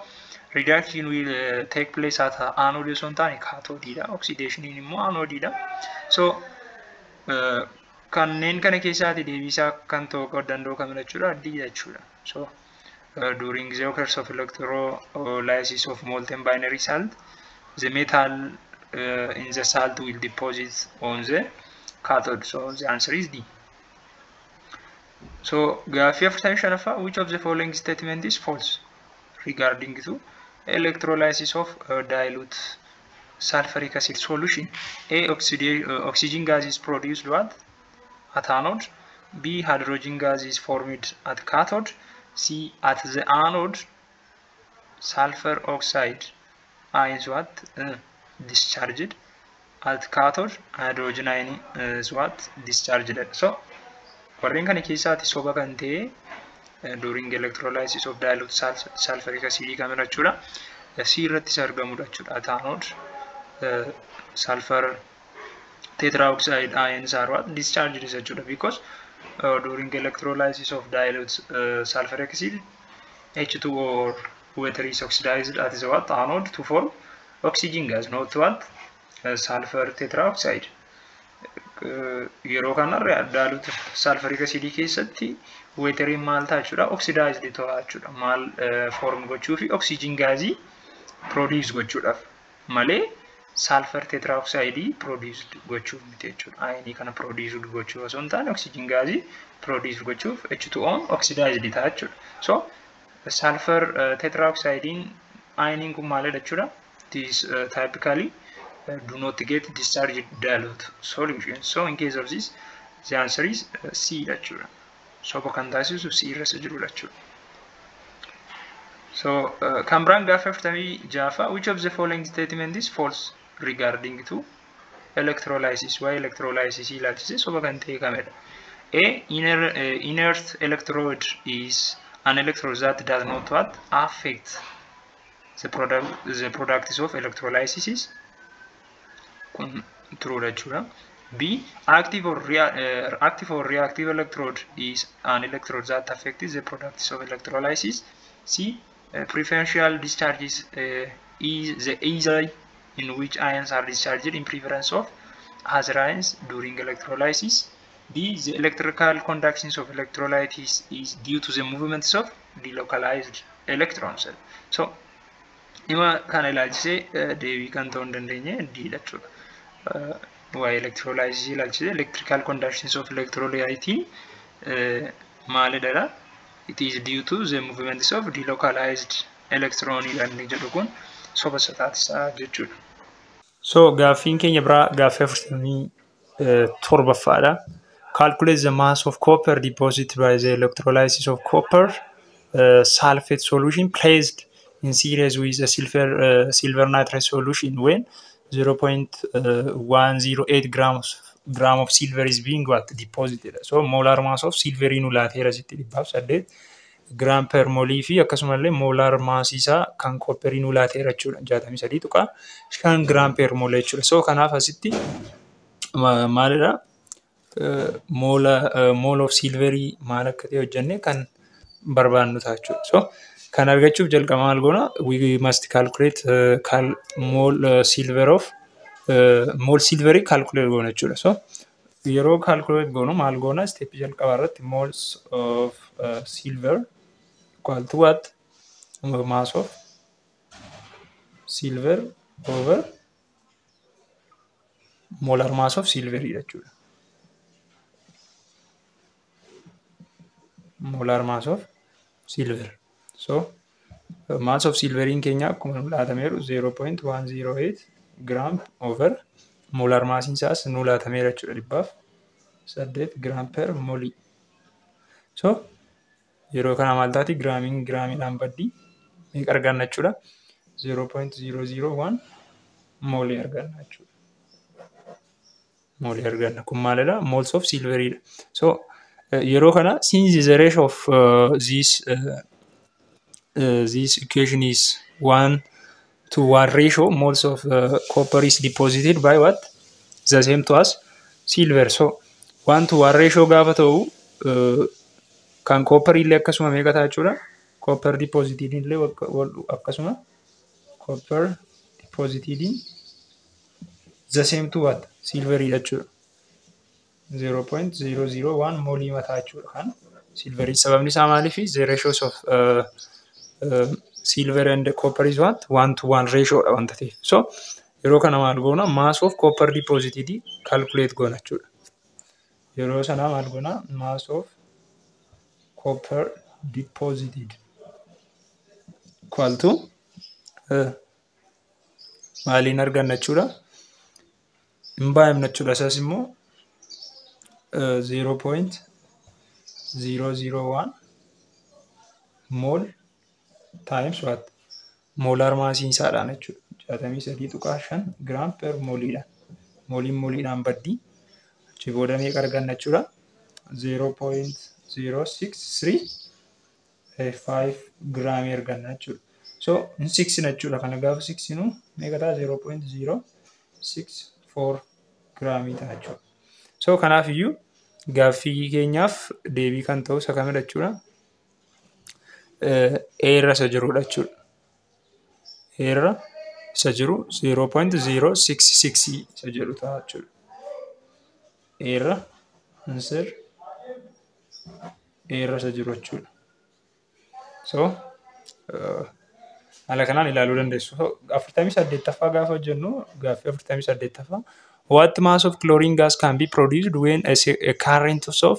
reduction will take place at anode osoo hin taane cathode dha. Oxidation immoo anode dha. So kanneen kana keessaati deebisaa kan ta'uu danda'u kamidha jechuudha? D jechuudha. So during the occurrence of electrolysis of molten binary salt, the metal in the salt will deposit on the cathode. So the answer is D. So gaaffii 45ffaa, which of the following statement is false regarding to electrolysis of dilute sulfuric acid solution? A, oxygen gas is produced what? At anode. B, hydrogen gas is formed at cathode. C, at the anode sulfur oxide ions what? Discharged. At cathode hydrogen ion is what? Discharged. So warreen kana keessaati soba kan ta'e during electrolysis of dilute sulfuric acid kamidha jechuudha? C irrattis argamudha jechuudha. At anode sulfur tetraoxide ions are what? Discharged jechuudha, because during electrolysis of dilute sulfuric acid, H2 or water is oxidized at the what? Anode to form oxygen gas, not what? Sulfur tetraoxide. Yeroo kanarra dilute sulfuric acid keessatti wateriin maal ta'a jechuudha? Oxidized ta'a jechuudha. Maal form gochuu fi? Oxygen gaazii produce gochuudhaaf malee sulfur tetraoxide produce gochuuf miti jechuudha. Ionii kana produce gochuuf osoo hin taane oxygen gaazii produce gochuuf H2O oxidized ta'a jechuudha. So Sulfur tetraoxidein ioniin kun maalidha jechuudha? It is typically do not get discharged dilute solution. So in case of this, the answer is C jechuudha. Soba kan taasisu C irra isa jirudha jechuudha. So kan biraan gaaffii 46ffaa, which of the following statement is false regarding to electrolysis? Waa'ee electrolysis ilaalchisee soba kan ta'e kamidha? A. Inert electrode is an electrode that does not what affect the products of electrolysis. Kun true jechuudha. B. Active or reactive electrode is an electrode that affects the products of electrolysis. C. Preferential discharge is the easy in which ions are discharged in preference of other ions during electrolysis. D. The electrical conductance of electrolyte is due to the movements of delocalized electrons. So, dhimma kana ilaalchisee deebii kan ta'uu hin dandeenye D jechuudha. Waa'ee electrolysis ilaalchisee electrical conductance of electrolyte maalidha? It is due to the movements of delocalized electron inni jedhu kun soba taasisaa jechuudha. So gaaffiin keenya biraa gaaffii 47ffaadha. Calculate the mass of copper deposited by the electrolysis of copper sulfate solution placed in series with a silver nitrate solution when 0.108 gram of silver is being what deposited. So molar mass of silver nu laateera sitti 108 gram per mole fi akkasumallee molar mass isaa kan copper nu laateera jechuudha. 63.5 gram per mole jechuudha. So kanaaf asitti maalidha? Mole of silverii maal akka ta'e hojjenne kan barbaannu ta'a jechuudha. So kan argachuuf jalqaba maal goona? We must calculate mole silver of mole silverii calculate goona jechuudha. So yeroo calculate goonu maal goona? Step jalqabaa irratti moles of silver equal to what? Mass of silver over molar mass of silver jechuudha. Molar mass of silver. So mass of silveriin keenya akkuma nu laatameeru 0.108 gram over molar massiin isaas nu laatameera jechuudha 108 gram per mole. So yeroo kana maal taati? Giraamiin giraamiidhaan baddii meeqa arganna jechuudha? 0.001 moolii arganna jechuudha. Moolii arganna. Kun maalidha? Moles of silveridha. So yeroo kana since the ratio of this equation is 1 to 1 ratio, moles of copper is deposited by what? The same to as silver. So 1 to 1 ratio gaafa ta'u kan copper illee akkasuma meeqa ta'a jechuudha? Copper deposited illee akkasuma copper deposited the same to what? Silver jechuudha. 0.001 moolii mataa jechuudha kan silverii. Sababni isaa maaliifi? The ratios of silver and copper is what? 1 to 1 ratio dha wanta ta'eef. So yeroo kana maal goona? Mass of copper deposited calculate goona jechuudha. Yeroo sana maal goona? Mass of copper deposited equal to maaliin arganna jechuudha? Hin baay'ifna jechuudha. Isas immoo 0.001 mole times what? Molar massiin isaadhaan jechuudha. 63.5 gram per mooliidhaan. Mooliin mooliidhaan baddii. Achi booda meeqa arganna jechuudha? 0.0635 giraamii arganna jechuudha. So hin siqsina jechuudha. Kana gaafa siqsinu meeqa ta'a? 0.064 giraamii ta'a jechuudha. So kanaaf iyyuu gaaffii keenyaaf deebii kan ta'u isa kamidha jechuudha? A irra isa jirudha jechuudha. A irra isa jiru 0.066 isa jedhu ta'a jechuudha. A irra answer A irra isa jiru jechuudha. So haala kanaan ilaaluu dandeessu. So 48ffaa gaafa hojjennu gaaffii 48ffaa, what mass of chlorine gas can be produced when a current of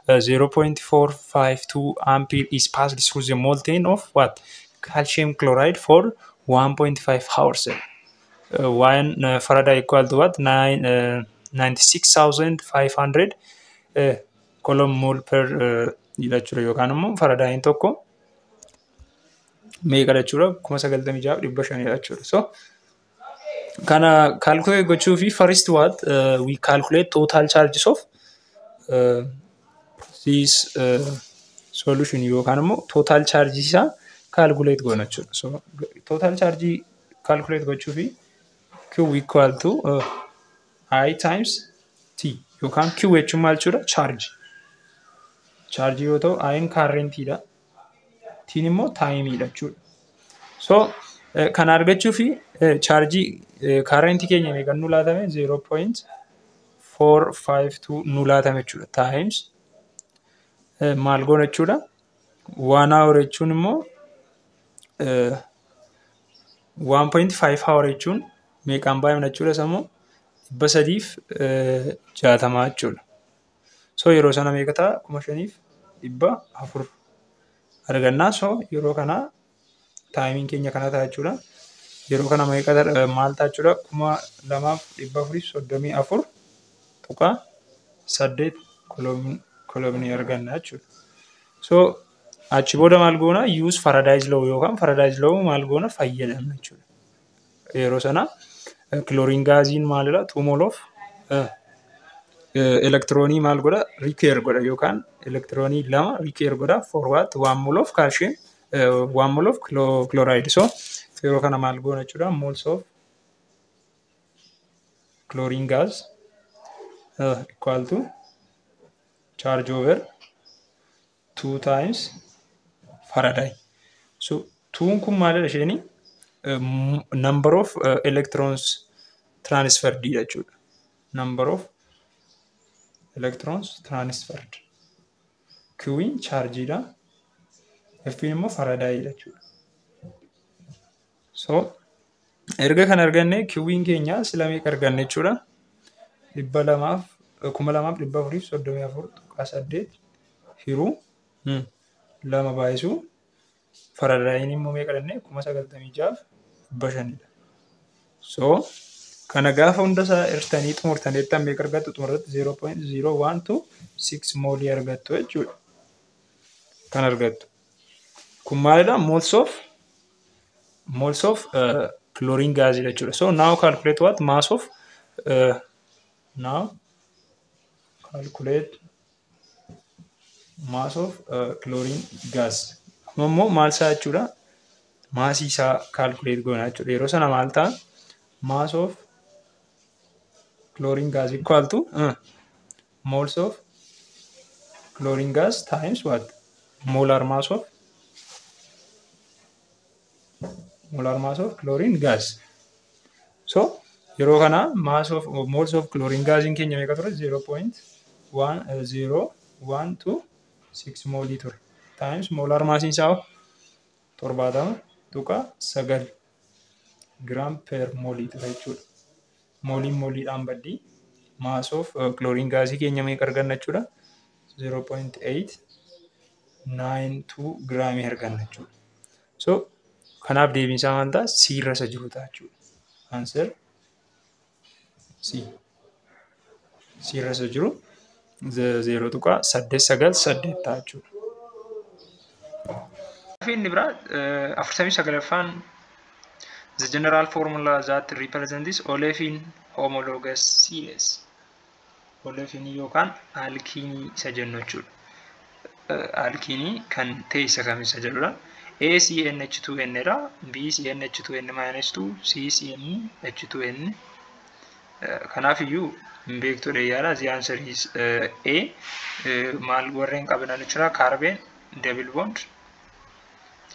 0.452 ampere is passed through the molten of what? Calcium chloride for 1.5 hours. 1 Faraday equal to what? 96,500 coulomb mole per jechuudha yookaan immoo Faradayin tokko meeqa jechuudha? 96,500 jechuudha. So kana calculate gochuu fi first what, we calculate total charges of this solution yookaan immoo total charge isaa calculate goona jechuudha. So total charge calculate gochuu fi Q equal to I times T yookaan Q jechuun maal jechuudha? Charge. Charge yoo ta'u, I'n currentidha. T'n immoo timeidha jechuudha. So kana argachuu fi charge current keenya meeqan nu laatame? 0.452 nu laatame jechuudha. Times maal goona jechuudha? 1 hour jechuun immoo 1.5 hour jechuun meeqaan baay'ina jechuudha? Sammuu 360 jechuudha. So yeroo sana meeqa ta'a? 5,400 argannaa. So yeroo kana timeiin keenya kana ta'a jechuudha. Yeroo kana meeqa maal ta'a jechuudha? 2,434.8 coulombii arganna jechuudha. So achi booda maal goona? Use Faraday's law yookaan Faraday's law maal goona? Fayyadamna jechuudha. Yeroo sana chlorine gasiin maalidha? 2 mole of electronii maal godha? Require godha yookaan electronii lama require godha for what? 1 mole of calcium, 1 mole of chloride. So yeroo kana maal goona jechuudha? Moles of chlorine gas equal to charge over 2 times Faraday. So tuun kun maalidha isheeni? Number of electrons transferred jechuudha. Number of electrons transferred. Q'n chargeidha. F'n immoo Faraday jechuudha. So erga kan arganne Q'n keenya sila meeqa arganne jechuudha? 200 2,434.8 hiruu lama baay'isuu Faradayin immoo meeqa jennee? 96,500dha. So kana gaafa hunda isaa hirtanii xumurtanii jettan meeqa argattu? Xumurratti 0.0126 moolii argattu jechuudha. Kan argattu. Kun maalidha? Moles of chlorine gas jechuudha. So now calculate what? Mass of now calculate mass of chlorine gas. Amma immoo maal isaa jechuudha? Massii isaa calculate goona jechuudha. Yeroo sana maal ta'a? Mass of chlorine gas equal to moles of chlorine gas times what? Molar mass of chlorine gas. So yeroo kana mass of moles of chlorine gasiin keenya meeqa ture? 0.10126 moolii ture. Times molar massiin isaa 70.9 gram per moolii ture jechuudha. Mooliin mooliidhaan baddii mass of chlorine gasii keenya meeqa arganna jechuudha? 0.892 giraamii arganna jechuudha. So kanaaf deebiin isaa maal ta'a? C irra isa jiru ta'a jechuudha. Answer C. C irra isa jiru 0.898 ta'a jechuudha. Inni biraa 49ffaan, the general formula that represents olefin homologous series. Olefin yookaan alkiinii isa jennu jechuudha. Alkiinii kan ta'e isa kam isa jedhudha. A CnH2n dha. B CnH2n minus 2, C CnH2n. Kanaaf iyyuu hin beektudha yaala. The answer is A. Maal warreen qaban jechuudha? Carbon double bond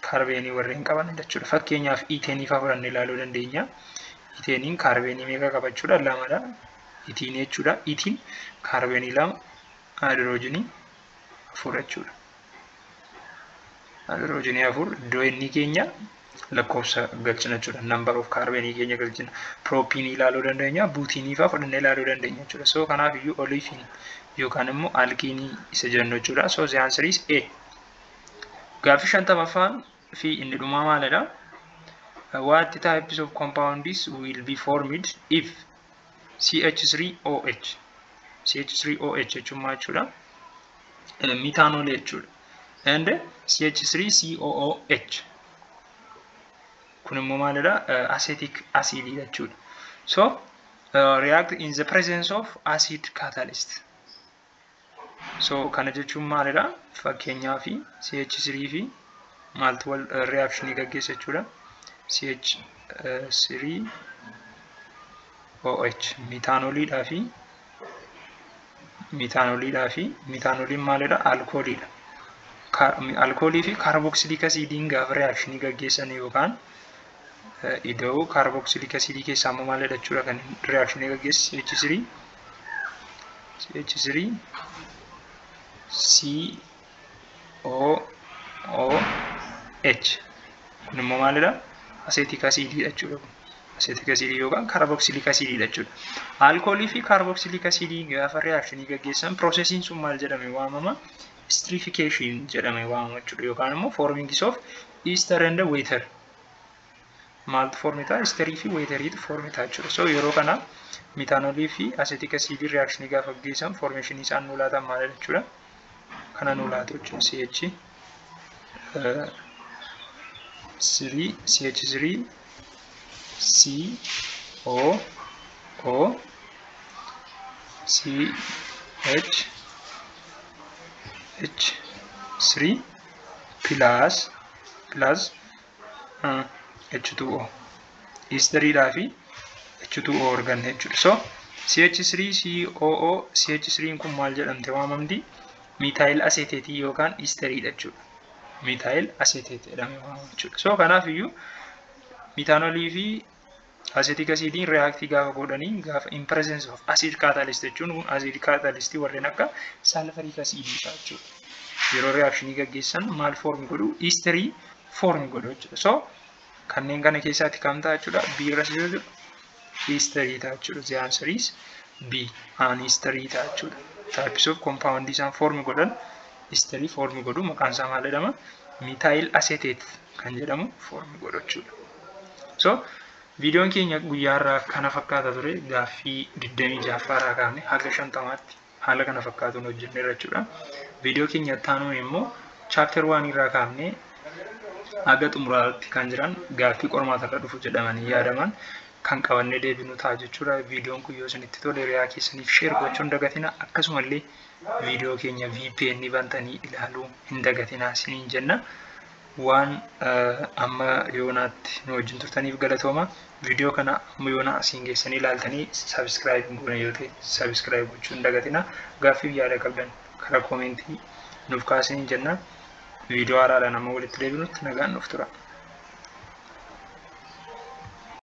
kaarbeenii warreen qaban jechuudha. Fakkeenyaaf ethenii fa'aa fudhannee ilaaluu dandeenya. Etheniin kaarbeenii meeqa qaba jechuudha? Lamadha. Ethene jechuudha. Ethene kaarbeenii lama, haayidroojinii afur jechuudha. Haayidroojinii afur iddoo inni keenya lakkoofsa galchina jechuudha. Number of kaarbeenii keenya galchina. Propene ilaaluu dandeenya. Butene fa'aa fudhannee ilaaluu dandeenya jechuudha. So kanaaf iyyuu olefin yookaan immoo alkiinii isa jennu jechuudha. So the answer is A. Gaaffii 50ffaan fi inni dhumaa maalidha? What types of compounds will be formed if CH3OH? CH3OH jechuun maal jechuudha? Methanol jechuudha. And CH3COOH kun immoo maalidha? Acetic acid jechuudha. So react in the presence of acid catalyst. So kana jechuun maalidha? Fakkeenyaaf CH3 fi maaltu wal reactionii gaggeessa jechuudha. CH3OH methanoliidhaa fi methanoliin maalidha? Alkooliidha. Alkoolii fi carboxylic acidiin gaafa reactionii gaggeessan yookaan ida'uu carboxylic acidii keessaa immoo maalidha jechuudha kan reactionii gaggeessu CH3 COOH kun immoo maalidha? Acetic acidii jechuudha. Acetic acidii yookaan carboxylic acidii jechuudha. Alkoolii fi carboxylic acidii gaafa reactionii gaggeessan processiin sun maal jedhame waamama? Esterification jedhame waamama jechuudha. Yookaan immoo forming of ester and water. Maaltu form ta'a? Esterii fi wateriitu form ta'a jechuudha. So yeroo kana methanolii fi acetic acidii reactionii gaafa gaggeessan formation isaan nuu laatan maalidha jechuudha? Kana nuu laatu jechuudha. CH3 CH3 C O O C H H 3 plus H2O esteriidhaa fi H2O arganne jechuudha. So CH3 COO CH3 kun maal jedhamte waamamti? Methyl acetate yookaan esteriidha jechuudha. Methyl acetate jedhame waamama jechuudha. So kanaaf iyyuu methanolii fi acetic acidiin reactii gaafa godhanii gaafa in presence of acid catalyst jechuun kun acid catalyst warreen akka sulfuric acid fa'a jechuudha. Yeroo reactionii gaggeessan maal form godhu? Esterii form godhu jechuudha. So kanneen kana keessaatti kam ta'a jechuudha? B irra jiru esterii ta'a jechuudha. The answer is B. An esterii ta'a jechuudha. Types of compound isaan form godhan esterii form godhu maqaan isaa maal jedhama? Methyl acetate kan jedhamu form godhu jechuudha. So viidiyoon keenya guyyaa irraa kana fakkaata ture. Gaaffii 26 irraa kaafne haga 50tti haala kana fakkaatuun hojjenneerra jechuudha. Viidiyoo keenya itti aanuun immoo chapter 1 irraa kaafne haga xumuraatti kan jiran gaaffii qormaata irra dhufu jedhamanii yaadaman kan qabannee deebinu ta'a jechuudha. Viidiyoon kun yoo isinitti tole hiriyaa keessaniif share gochuu hin dagatina. Akkasumallee viidiyoo keenya VPN bantanii ilaaluu hin dagatina isiniin jenna. Waan amma yoonaatti nu wajjin turtaniif galatooma. Viidiyoo kana amma yoonaa asiin geessanii ilaaltanii subscribe hin goone yoo ta'e subscribe gochuu hin dagatina. Gaaffiif yaada qabdan karaa commentii nuuf kaasiniin jenna. Viidiyoo haaraadhaan amma walitti deebinutti nagaan nuuf tura.